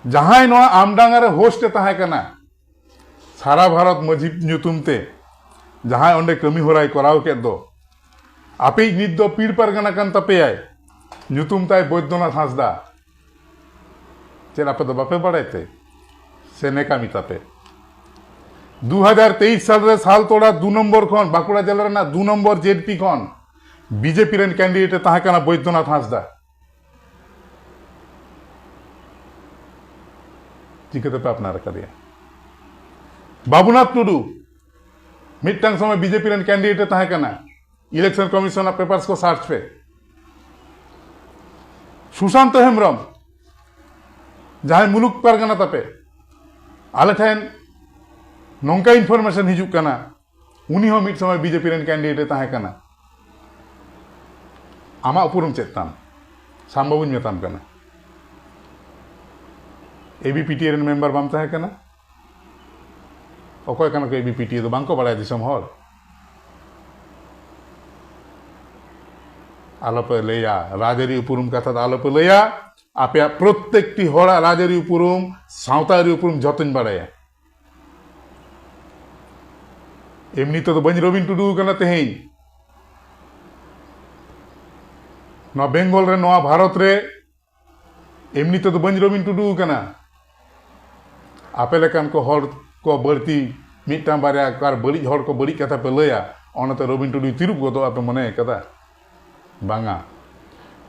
ᱡᱟᱦᱟᱸᱭ ᱱᱚᱣᱟ ᱟᱢᱰᱟᱝᱜᱟ ᱨᱮ ᱦᱳᱥᱴ ᱮ ᱛᱟᱦᱮᱸ ᱠᱟᱱᱟ, ᱥᱟᱨᱟ ᱵᱷᱟᱨᱚᱛ ᱢᱟᱹᱡᱷᱤ ᱧᱩᱛᱩᱢ ᱛᱮ ᱡᱟᱦᱟᱸᱭ ᱚᱸᱰᱮ ᱠᱟᱹᱢᱤ ᱦᱚᱨᱟᱭ ᱠᱚᱨᱟᱣ ᱠᱮᱫ ᱫᱚ, ᱟᱯᱮᱭᱤᱡ ᱱᱤᱛ ᱫᱚ ᱯᱤᱲ ᱯᱟᱨᱜᱟᱱᱟ ᱠᱟᱱ ᱛᱟᱯᱮᱭᱟᱭ, ᱧᱩᱛᱩᱢ ᱛᱟᱭ ᱵᱳᱭᱫᱚᱱᱟᱛᱷ ᱦᱟᱸᱥᱫᱟ᱾ ᱪᱮᱫ ᱟᱯᱮ ᱫᱚ ᱵᱟᱯᱮ ᱵᱟᱲᱟᱭ ᱛᱮ? ᱥᱮ ᱱᱮᱠᱟᱢᱤ ᱛᱟᱯᱮ? ᱫᱩ ᱦᱟᱡᱟᱨ ᱛᱮᱭᱤᱥ ᱥᱟᱞ ᱨᱮ ᱥᱟᱞᱛᱳᱲᱟ ᱫᱩ ᱱᱚᱢᱵᱚᱨ ᱠᱷᱚᱱ, ᱵᱟᱸᱠᱩᱲᱟ ᱡᱮᱞᱟ ᱨᱮᱱᱟᱜ ᱫᱩ ᱱᱚᱢᱵᱚᱨ ᱡᱮᱰᱯᱤ ᱠᱷᱚᱱ ᱵᱤᱡᱮᱯᱤ ᱨᱮᱱ ᱠᱮᱱᱰᱤᱰᱮᱴ ᱮ ᱛᱟᱦᱮᱸ ᱠᱟᱱᱟ ᱵᱳᱭᱫᱚᱱᱟᱛᱷ ᱦᱟᱸᱥᱫᱟ᱾ ᱪᱤᱠᱟᱹ ᱛᱮᱯᱮ ᱟᱯᱱᱟᱨ ᱟᱠᱟᱫᱮᱭᱟ? ᱵᱟᱵᱩᱱᱟᱛᱷ ᱴᱩᱰᱩ, ᱢᱤᱫᱴᱟᱝ ᱥᱚᱢᱚᱭ ᱵᱤᱡᱮᱯᱤ ᱨᱮᱱ ᱠᱮᱱᱰᱤᱰᱮᱴ ᱮ ᱛᱟᱦᱮᱸ ᱠᱟᱱᱟ᱾ ᱤᱞᱮᱠᱥᱚᱱ ᱠᱚᱢᱤᱥᱚᱱ ᱟᱜ ᱯᱮᱯᱟᱨᱥ ᱠᱚ ᱥᱟᱨᱪ ᱯᱮ᱾ ᱥᱩᱥᱟᱱᱛᱚ ᱦᱮᱢᱵᱨᱚᱢ, ᱡᱟᱦᱟᱸᱭ ᱢᱩᱞᱩᱠ ᱯᱟᱨᱜᱟᱱᱟ ᱛᱟᱯᱮ, ᱟᱞᱮ ᱴᱷᱮᱱ ᱱᱚᱝᱠᱟ ᱤᱱᱯᱷᱚᱨᱢᱮᱥᱚᱱ ᱦᱤᱡᱩᱜ ᱠᱟᱱᱟ, ᱩᱱᱤ ᱦᱚᱸ ᱢᱤᱫ ᱥᱚᱢᱚᱭ ᱵᱤᱡᱮᱯᱤ ᱨᱮᱱ ᱠᱮᱱᱰᱤᱰᱮᱴ ᱮ ᱛᱟᱦᱮᱸ ᱠᱟᱱᱟ᱾ ᱟᱢᱟᱜ ᱩᱯᱨᱩᱢ ᱪᱮᱫ ᱛᱟᱢ? ᱥᱟᱢ ᱵᱟᱹᱵᱩᱧ ᱢᱮᱛᱟᱢ ᱠᱟᱱᱟ, ᱮᱵᱤᱯᱤᱴᱤ ᱨᱮᱱ ᱢᱮᱢᱵᱟᱨ ᱵᱟᱢ ᱛᱟᱦᱮᱸ ᱠᱟᱱᱟ? ᱚᱠᱚᱭ ᱠᱟᱱᱟ ᱠᱚ ᱮᱵᱤᱯᱤᱴᱤ ᱫᱚ? ᱵᱟᱝ ᱠᱚ ᱵᱟᱲᱟᱭᱟ ᱫᱤᱥᱚᱢ ᱦᱚᱲ? ᱟᱞᱚᱯᱮ ᱞᱟᱹᱭᱟ, ᱨᱟᱡᱽᱟᱹᱨᱤ ᱩᱯᱨᱩᱢ ᱠᱟᱛᱷᱟ ᱫᱚ ᱟᱞᱚᱯᱮ ᱞᱟᱹᱭᱟ᱾ ᱟᱯᱮᱭᱟᱜ ᱯᱨᱚᱛᱛᱮᱠᱴᱤ ᱦᱚᱲᱟᱜ ᱨᱟᱡᱽᱟᱹᱨᱤ ᱩᱯᱨᱩᱢ, ᱥᱟᱶᱛᱟ ᱟᱹᱨᱤ ᱩᱯᱨᱩᱢ ᱡᱷᱚᱛᱚᱧ ᱵᱟᱲᱟᱭᱟ᱾ ᱮᱢᱱᱤ ᱛᱮᱫᱚ ᱵᱟᱹᱧ ᱨᱚᱵᱤᱱ ᱴᱩᱰᱩ ᱠᱟᱱᱟ ᱛᱮᱦᱮᱧ᱾ ᱱᱚᱣᱟ ᱵᱮᱝᱜᱚᱞ ᱨᱮ, ᱱᱚᱣᱟ ᱵᱷᱟᱨᱚᱛ ᱨᱮ ᱮᱢᱱᱤ ᱛᱮᱫᱚ ᱵᱟᱹᱧ ᱨᱚᱵᱤᱱ ᱴᱩᱰᱩ ᱠᱟᱱᱟ᱾ ᱟᱯᱮ ᱞᱮᱠᱟᱱ ᱠᱚ ᱦᱚᱲ ᱠᱚ ᱵᱟᱹᱲᱛᱤ, ᱢᱤᱫᱴᱟᱝ ᱵᱟᱨᱭᱟ ᱚᱠᱟᱨ ᱵᱟᱹᱲᱤᱡ ᱦᱚᱲ ᱠᱚ ᱵᱟᱹᱲᱤᱡ ᱠᱟᱛᱷᱟ ᱯᱮ ᱞᱟᱹᱭᱟ, ᱚᱱᱟᱛᱮ ᱨᱚᱵᱤᱱ ᱴᱩᱰᱩᱭ ᱛᱤᱨᱩᱵ ᱜᱚᱫᱚᱜᱼᱟ ᱯᱮ ᱢᱚᱱᱮ ᱠᱟᱫᱟ? ᱵᱟᱝᱟ᱾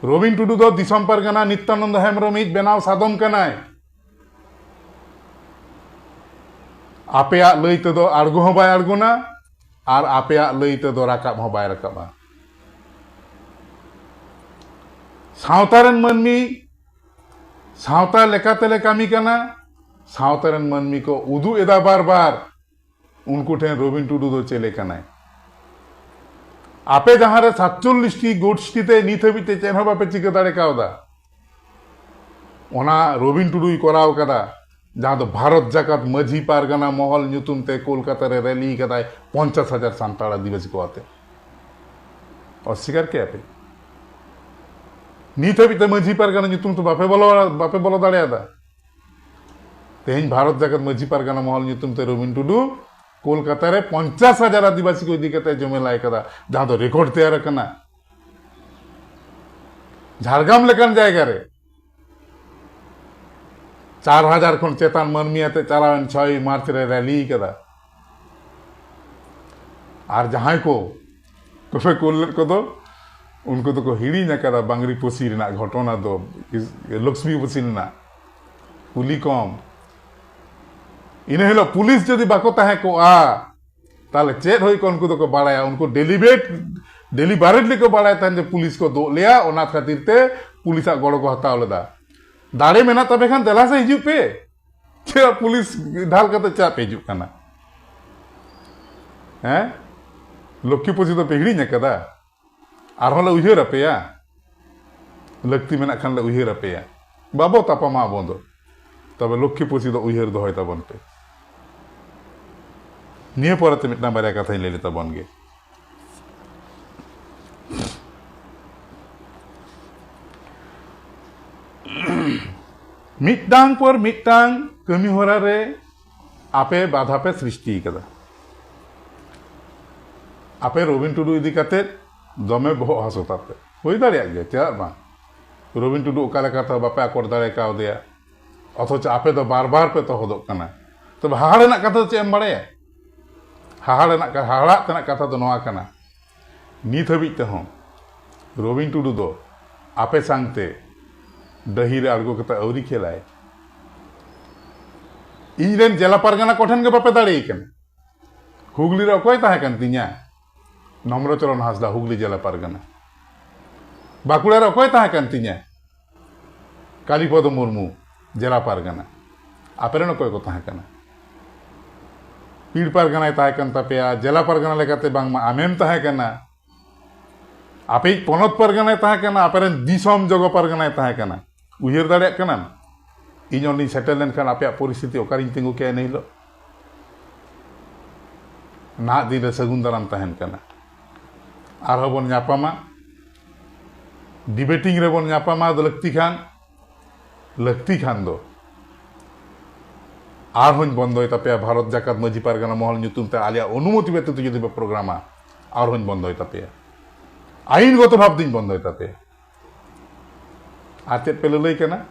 ᱨᱚᱵᱤᱱ ᱴᱩᱰᱩ ᱫᱚ ᱫᱤᱥᱚᱢ ᱯᱟᱨᱜᱟᱱᱟ ᱱᱤᱛᱭᱟᱱᱚᱱᱫᱚ ᱦᱮᱢᱵᱨᱚᱢᱤᱡ ᱵᱮᱱᱟᱣ ᱥᱟᱫᱚᱢ ᱠᱟᱱᱟᱭ᱾ ᱟᱯᱮᱭᱟᱜ ᱞᱟᱹᱭ ᱛᱮᱫᱚ ᱟᱬᱜᱚ ᱦᱚᱸ ᱵᱟᱭ ᱟᱬᱜᱚᱱᱟ, ᱟᱨ ᱟᱯᱮᱭᱟᱜ ᱞᱟᱹᱭ ᱛᱮᱫᱚ ᱨᱟᱠᱟᱵ ᱦᱚᱸ ᱵᱟᱭ ᱨᱟᱠᱟᱵᱼᱟ᱾ ᱥᱟᱶᱛᱟ ᱨᱮᱱ ᱢᱟᱹᱱᱢᱤ ᱥᱟᱶᱛᱟ ᱞᱮᱠᱟᱛᱮᱞᱮ ᱠᱟᱹᱢᱤ ᱠᱟᱱᱟ, ᱥᱟᱶᱛᱟ ᱨᱮᱱ ᱢᱟᱹᱱᱢᱤ ᱠᱚ ᱩᱫᱩᱜ ᱮᱫᱟ ᱵᱟᱨ ᱵᱟᱨ, ᱩᱱᱠᱩ ᱴᱷᱮᱱ ᱨᱚᱵᱤᱱ ᱴᱩᱰᱩ ᱫᱚ ᱪᱮᱞᱮ ᱠᱟᱱᱟᱭ? ᱟᱯᱮ ᱡᱟᱦᱟᱸ ᱨᱮ ᱥᱟᱛᱪᱚᱞᱞᱤᱥ ᱴᱤ ᱜᱳᱥᱴᱤ ᱛᱮ ᱱᱤᱛ ᱦᱟᱹᱵᱤᱡ ᱛᱮ ᱪᱮᱫ ᱦᱚᱸ ᱵᱟᱯᱮ ᱪᱤᱠᱟᱹ ᱫᱟᱲᱮ ᱠᱟᱣᱫᱟ, ᱚᱱᱟ ᱨᱚᱵᱤᱱ ᱴᱩᱰᱩᱭ ᱠᱚᱨᱟᱣ ᱠᱟᱫᱟ, ᱡᱟᱦᱟᱸ ᱫᱚ ᱵᱷᱟᱨᱚᱛ ᱡᱟᱠᱟᱛ ᱢᱟᱹᱡᱷᱤ ᱯᱟᱨᱜᱟᱱᱟ ᱢᱚᱦᱚᱞ ᱧᱩᱛᱩᱢ ᱛᱮ ᱠᱳᱞᱠᱟᱛᱟ ᱨᱮ ᱨᱮᱞᱤ ᱠᱟᱫᱟᱭ ᱯᱚᱧᱪᱟᱥ ᱦᱟᱡᱟᱨ ᱥᱟᱱᱛᱟᱲ ᱟᱹᱫᱤᱵᱟᱹᱥᱤ ᱠᱚ ᱟᱛᱮ᱾ ᱚᱥᱵᱤᱠᱟᱨ ᱠᱮᱜᱼᱟ ᱯᱮ? ᱱᱤᱛ ᱦᱟᱹᱵᱤᱡ ᱛᱮ ᱢᱟᱹᱡᱷᱤ ᱯᱟᱨᱜᱟᱱᱟ ᱧᱩᱛᱩᱢ ᱛᱮ ᱵᱟᱯᱮ ᱵᱚᱞᱚ, ᱵᱟᱯᱮ ᱵᱚᱞᱚ ᱫᱟᱲᱮᱭᱟᱫᱟ᱾ ᱛᱮᱦᱮᱧ ᱵᱷᱟᱨᱚᱛ ᱡᱟᱠᱟᱛ ᱢᱟᱹᱡᱷᱤ ᱯᱟᱨᱜᱟᱱᱟ ᱢᱚᱦᱚᱞ ᱧᱩᱛᱩᱢ ᱛᱮ ᱨᱚᱵᱤᱱ ᱴᱩᱰᱩ ᱠᱳᱞᱠᱟᱛᱟ ᱨᱮ ᱯᱚᱧᱪᱟᱥ ᱦᱟᱡᱟᱨ ᱟᱹᱫᱤᱵᱟᱹᱥᱤ ᱠᱚ ᱤᱫᱤ ᱠᱟᱛᱮ ᱡᱚᱢᱮᱞᱟᱭ ᱠᱟᱫᱟ, ᱡᱟᱦᱟᱸ ᱫᱚ ᱨᱮᱠᱚᱨᱰ ᱛᱮᱭᱟᱨ ᱟᱠᱟᱱᱟ᱾ ᱡᱷᱟᱲᱜᱨᱟᱢ ᱞᱮᱠᱟᱱ ᱡᱟᱭᱜᱟ ᱨᱮ ᱪᱟᱨ ᱦᱟᱡᱟᱨ ᱠᱷᱚᱱ ᱪᱮᱛᱟᱱ ᱢᱟᱹᱱᱢᱤ ᱟᱛᱮ ᱪᱟᱞᱟᱣᱮᱱ ᱪᱷᱚᱭ ᱢᱟᱨᱪ ᱨᱮ ᱨᱮᱞᱤ ᱠᱟᱫᱟ᱾ ᱟᱨ ᱡᱟᱦᱟᱸᱭ ᱠᱚ ᱛᱚᱯᱮ ᱠᱳᱞ ᱞᱮᱫ ᱠᱚᱫᱚ, ᱩᱱᱠᱩ ᱫᱚᱠᱚ ᱦᱤᱲᱤᱧ ᱟᱠᱟᱫᱟ ᱵᱟᱝᱨᱤ ᱯᱚᱥᱤ ᱨᱮᱱᱟᱜ ᱜᱷᱚᱴᱚᱱᱟ ᱫᱚ, ᱞᱚᱠᱥᱢᱤ ᱯᱚᱥᱤ ᱨᱮᱱᱟᱜ᱾ ᱠᱩᱞᱤ ᱠᱚᱢ, ᱤᱱᱟᱹ ᱦᱤᱞᱳᱜ ᱯᱩᱞᱤᱥ ᱡᱩᱫᱤ ᱵᱟᱠᱚ ᱛᱟᱦᱮᱸ ᱠᱚᱜᱼᱟ, ᱛᱟᱦᱞᱮ ᱪᱮᱫ ᱦᱩᱭ ᱠᱚᱜᱼᱟ? ᱩᱱᱠᱩ ᱫᱚᱠᱚ ᱵᱟᱲᱟᱭᱟ, ᱩᱱᱠᱩ ᱰᱮᱞᱤᱵᱮᱴ ᱰᱮᱞᱤᱵᱟᱨᱮᱴᱞᱤ ᱠᱚ ᱵᱟᱲᱟᱭ ᱛᱟᱦᱮᱸᱫ ᱡᱮ ᱯᱩᱞᱤᱥ ᱠᱚ ᱫᱩᱜ ᱞᱮᱭᱟ, ᱚᱱᱟ ᱠᱷᱟᱹᱛᱤᱨ ᱛᱮ ᱯᱩᱞᱤᱥᱟᱜ ᱜᱚᱲᱚ ᱠᱚ ᱦᱟᱛᱟᱣ ᱞᱮᱫᱟ᱾ ᱫᱟᱲᱮ ᱢᱮᱱᱟᱜ ᱛᱟᱯᱮ ᱠᱷᱟᱱ ᱫᱮᱞᱟ ᱥᱮ ᱦᱤᱡᱩᱜ ᱯᱮ᱾ ᱪᱮᱫᱟᱜ ᱯᱩᱞᱤᱥ ᱰᱷᱟᱞ ᱠᱟᱛᱮ ᱪᱮᱫᱟᱜ ᱯᱮ ᱦᱤᱡᱩᱜ ᱠᱟᱱᱟ? ᱦᱮᱸ, ᱞᱚᱠᱠᱷᱤ ᱯᱩᱡᱟᱹ ᱫᱚ ᱯᱮ ᱦᱤᱲᱤᱧ ᱟᱠᱟᱫᱟ? ᱟᱨᱦᱚᱸ ᱞᱮ ᱩᱭᱦᱟᱹᱨ ᱟᱯᱮᱭᱟ, ᱞᱟᱹᱠᱛᱤ ᱢᱮᱱᱟᱜ ᱠᱷᱟᱱ ᱞᱮ ᱩᱭᱦᱟᱹᱨ ᱟᱯᱮᱭᱟ᱾ ᱵᱟᱵᱚ ᱛᱟᱯᱟᱢᱟ ᱟᱵᱚ ᱫᱚ, ᱛᱚᱵᱮ ᱞᱚᱠᱠᱷᱤ ᱯᱩᱡᱟᱹ ᱫᱚ ᱩᱭᱦᱟᱹᱨ ᱫᱚᱦᱚᱭ ᱛᱟᱵᱚᱱ ᱯᱮ᱾ ᱱᱤᱭᱟᱹ ᱯᱚᱨᱮᱛᱮ ᱢᱤᱫᱴᱟᱝ ᱵᱟᱨᱭᱟ ᱠᱟᱛᱷᱟᱧ ᱞᱟᱹᱭ ᱞᱮ ᱛᱟᱵᱚᱱ ᱜᱮ᱾ ᱢᱤᱫᱴᱟᱝ ᱯᱚᱨ ᱢᱤᱫᱴᱟᱝ ᱠᱟᱹᱢᱤ ᱦᱚᱨᱟ ᱨᱮ ᱟᱯᱮ ᱵᱟᱫᱷᱟ ᱯᱮ ᱥᱨᱤᱥᱴᱤ ᱠᱟᱫᱟ᱾ ᱟᱯᱮ ᱨᱚᱵᱤᱱ ᱴᱩᱰᱩ ᱤᱫᱤ ᱠᱟᱛᱮ ᱫᱚᱢᱮ ᱵᱚᱦᱚᱜ ᱦᱟᱹᱥᱩ ᱛᱟᱯᱮ᱾ ᱦᱩᱭ ᱫᱟᱲᱮᱭᱟᱜ ᱜᱮᱭᱟ, ᱪᱮᱫᱟᱜ ᱵᱟᱝ? ᱨᱚᱵᱤᱱ ᱴᱩᱰᱩ ᱚᱠᱟ ᱞᱮᱠᱟᱛᱮ ᱵᱟᱯᱮ ᱟᱠᱚᱴ ᱫᱟᱲᱮ ᱠᱟᱣᱫᱮᱭᱟ, ᱚᱛᱷᱚᱪᱚ ᱟᱯᱮ ᱫᱚ ᱵᱟᱨ ᱵᱟᱨ ᱯᱮ ᱛᱚᱦᱚᱫᱚᱜ ᱠᱟᱱᱟ᱾ ᱛᱚᱵᱮ ᱦᱟᱦᱟᱲ ᱨᱮᱱᱟᱜ ᱠᱟᱛᱷᱟ ᱫᱚ ᱪᱮᱫ ᱮᱢ ᱵᱟᱲᱟᱭᱟ? ᱦᱟᱦᱟᱲ ᱨᱮᱱᱟᱜ ᱠᱟ-, ᱦᱟᱦᱟᱲᱟᱜ ᱛᱮᱱᱟᱜ ᱠᱟᱛᱷᱟ ᱫᱚ ᱱᱚᱣᱟ ᱠᱟᱱᱟ, ᱱᱤᱛ ᱦᱟᱹᱵᱤᱡ ᱛᱮᱦᱚᱸ ᱨᱚᱵᱤᱱ ᱴᱩᱰᱩ ᱫᱚ ᱟᱯᱮ ᱥᱟᱝᱛᱮ ᱰᱟᱹᱦᱤ ᱨᱮ ᱟᱬᱜᱚ ᱠᱟᱛᱮ ᱟᱹᱣᱨᱤ ᱠᱷᱮᱞᱟᱭ᱾ ᱤᱧ ᱨᱮᱱ ᱡᱮᱞᱟ ᱯᱟᱨᱜᱟᱱᱟ ᱠᱚᱴᱷᱮᱱ ᱜᱮ ᱵᱟᱯᱮ ᱫᱟᱲᱮᱭ ᱠᱟᱱᱟ᱾ ᱦᱩᱜᱽᱞᱤ ᱨᱮ ᱚᱠᱚᱭ ᱛᱟᱦᱮᱸ ᱠᱟᱱ ᱛᱤᱧᱟ? ᱱᱚᱢᱨᱚᱪᱚᱨᱚᱱ ᱦᱟᱸᱥᱫᱟ, ᱦᱩᱜᱽᱞᱤ ᱡᱮᱞᱟ ᱯᱟᱨᱜᱟᱱᱟ᱾ ᱵᱟᱸᱠᱩᱲᱟ ᱨᱮ ᱚᱠᱚᱭ ᱛᱟᱦᱮᱸ ᱠᱟᱱ ᱛᱤᱧᱟ? ᱠᱟᱞᱤᱯᱚᱫᱚ ᱢᱩᱨᱢᱩ, ᱡᱮᱞᱟ ᱯᱟᱨᱜᱟᱱᱟ᱾ ᱟᱯᱮ ᱨᱮᱱ ᱚᱠᱚᱭ ᱠᱚ ᱛᱟᱦᱮᱸ ᱠᱟᱱᱟ? ᱯᱤᱲ ᱯᱟᱨᱜᱟᱱᱟᱭ ᱛᱟᱦᱮᱸ ᱠᱟᱱ ᱛᱟᱯᱮᱭᱟ, ᱡᱮᱞᱟ ᱯᱟᱨᱜᱟᱱᱟ ᱞᱮᱠᱟᱛᱮ ᱵᱟᱝᱢᱟ ᱟᱢᱮᱢ ᱛᱟᱦᱮᱸ ᱠᱟᱱᱟ᱾ ᱟᱯᱮᱭᱤᱡ ᱯᱚᱱᱚᱛ ᱯᱟᱨᱜᱟᱱᱟᱭ ᱛᱟᱦᱮᱸ ᱠᱟᱱᱟ, ᱟᱯᱮᱨᱮᱱ ᱫᱤᱥᱚᱢ ᱡᱚᱜᱚ ᱯᱟᱨᱜᱟᱱᱟᱭ ᱛᱟᱦᱮᱸ ᱠᱟᱱᱟ᱾ ᱩᱭᱦᱟᱹᱨ ᱫᱟᱲᱮᱭᱟᱜ ᱠᱟᱱᱟᱢ? ᱤᱧ ᱚᱸᱰᱮᱧ ᱥᱮᱴᱮᱨ ᱞᱮᱱᱠᱷᱟᱱ ᱟᱯᱮᱭᱟᱜ ᱯᱚᱨᱤᱥᱛᱷᱤᱛᱤ ᱚᱠᱟᱨᱤᱧ ᱛᱤᱸᱜᱩ ᱠᱮᱭᱟ ᱤᱱᱟᱹ ᱦᱤᱞᱳᱜ? ᱱᱟᱦᱟᱜ ᱫᱤᱱ ᱨᱮ ᱥᱟᱹᱜᱩᱱ ᱫᱟᱨᱟᱢ ᱛᱟᱦᱮᱱ ᱠᱟᱱᱟ᱾ ᱟᱨᱦᱚᱸ ᱵᱚᱱ ᱧᱟᱯᱟᱢᱟ, ᱰᱤᱵᱮᱴᱤᱝ ᱨᱮᱵᱚᱱ ᱧᱟᱯᱟᱢᱟ, ᱟᱫᱚ ᱞᱟᱹᱠᱛᱤ ᱠᱷᱟᱱ, ᱞᱟᱹᱠᱛᱤ ᱠᱷᱟᱱ ᱫᱚ ᱟᱨᱦᱚᱸᱧ ᱵᱚᱱᱫᱚᱭ ᱛᱟᱯᱮᱭᱟ ᱵᱷᱟᱨᱚᱛ ᱡᱟᱠᱟᱛ ᱢᱟᱹᱡᱷᱤ ᱯᱟᱨᱜᱟᱱᱟ ᱢᱚᱦᱚᱞ ᱧᱩᱛᱩᱢ ᱛᱮ ᱟᱞᱮᱭᱟᱜ ᱚᱱᱩᱢᱚᱛᱤ ᱵᱮᱛᱤᱛ ᱡᱩᱫᱤ ᱯᱮ ᱯᱨᱳᱜᱨᱟᱢᱟ, ᱟᱨᱦᱚᱸᱧ ᱵᱚᱱᱫᱚᱭ ᱛᱟᱯᱮᱭᱟ, ᱟᱭᱤᱱᱜᱚᱛᱚ ᱵᱷᱟᱵᱽ ᱫᱩᱧ ᱵᱚᱱᱫᱚᱭ ᱛᱟᱯᱮᱭᱟ᱾ ᱟᱨ ᱪᱮᱫ ᱯᱮ ᱞᱟᱹᱞᱟᱹᱭ ᱠᱟᱱᱟ?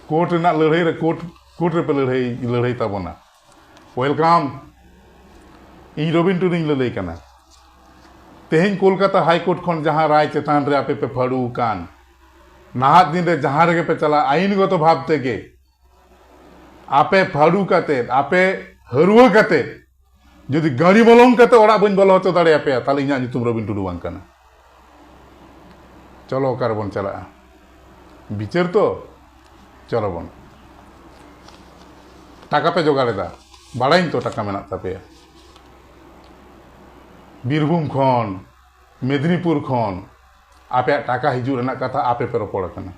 ᱠᱳᱨᱴ ᱨᱮᱱᱟᱜ ᱞᱟᱹᱲᱦᱟᱹᱭ ᱨᱮ ᱠᱳᱨᱴ, ᱠᱳᱨᱴ ᱨᱮᱯᱮ ᱞᱟᱹᱲᱦᱟᱹᱭ, ᱞᱟᱹᱲᱦᱟᱹᱭ ᱛᱟᱵᱚᱱᱟ᱾ ᱳᱭᱮᱞᱠᱟᱢ᱾ ᱤᱧ ᱨᱚᱵᱤᱱ ᱴᱩᱰᱩᱧ ᱞᱟᱹᱞᱟᱹᱭ ᱠᱟᱱᱟ᱾ ᱛᱮᱦᱮᱧ ᱠᱳᱞᱠᱟᱛᱟ ᱦᱟᱭ ᱠᱳᱨᱴ ᱠᱷᱚᱱ ᱡᱟᱦᱟᱸ ᱨᱟᱭ ᱪᱮᱛᱟᱱ ᱨᱮ ᱟᱯᱮ ᱯᱮ ᱯᱷᱟᱹᱲᱩ ᱟᱠᱟᱱ, ᱱᱟᱦᱟᱜ ᱫᱤᱱ ᱨᱮ ᱡᱟᱦᱟᱸ ᱨᱮᱜᱮ ᱯᱮ ᱪᱟᱞᱟᱜ, ᱟᱭᱤᱱᱜᱚᱛᱚ ᱵᱷᱟᱵᱽ ᱛᱮᱜᱮ ᱟᱯᱮ ᱯᱷᱟᱹᱲᱩ ᱠᱟᱛᱮ, ᱟᱯᱮ ᱦᱟᱹᱨᱣᱟᱹ ᱠᱟᱛᱮ ᱡᱩᱫᱤ ᱜᱟᱹᱲᱤ ᱵᱚᱞᱚᱝ ᱠᱟᱛᱮ ᱚᱲᱟᱜ ᱵᱟᱹᱧ ᱵᱚᱞᱚ ᱦᱚᱪᱚ ᱫᱟᱲᱮᱭᱟᱯᱮᱭᱟ, ᱛᱟᱦᱞᱮ ᱤᱧᱟᱹᱜ ᱧᱩᱛᱩᱢ ᱨᱚᱵᱤᱱ ᱴᱩᱰᱩ ᱵᱟᱝ ᱠᱟᱱᱟ᱾ ᱪᱚᱞᱚ, ᱚᱠᱟ ᱨᱮᱵᱚᱱ ᱪᱟᱞᱟᱜᱼᱟ? ᱵᱤᱪᱟᱹᱨ ᱛᱚ? ᱪᱚᱞᱚ ᱵᱚᱱ᱾ ᱴᱟᱠᱟ ᱯᱮ ᱡᱚᱜᱟᱲ ᱮᱫᱟ, ᱵᱟᱲᱟᱭᱟᱹᱧ ᱛᱚ ᱴᱟᱠᱟ ᱢᱮᱱᱟᱜ ᱛᱟᱯᱮᱭᱟ᱾ ᱵᱤᱨᱵᱷᱩᱢ ᱠᱷᱚᱱ, ᱢᱮᱫᱽᱱᱤᱯᱩᱨ ᱠᱷᱚᱱ ᱟᱯᱮᱭᱟᱜ ᱴᱟᱠᱟ ᱦᱤᱡᱩᱜ ᱨᱮᱱᱟᱜ ᱠᱟᱛᱷᱟ ᱟᱯᱮ ᱯᱮ ᱨᱚᱯᱚᱲ ᱟᱠᱟᱱᱟ᱾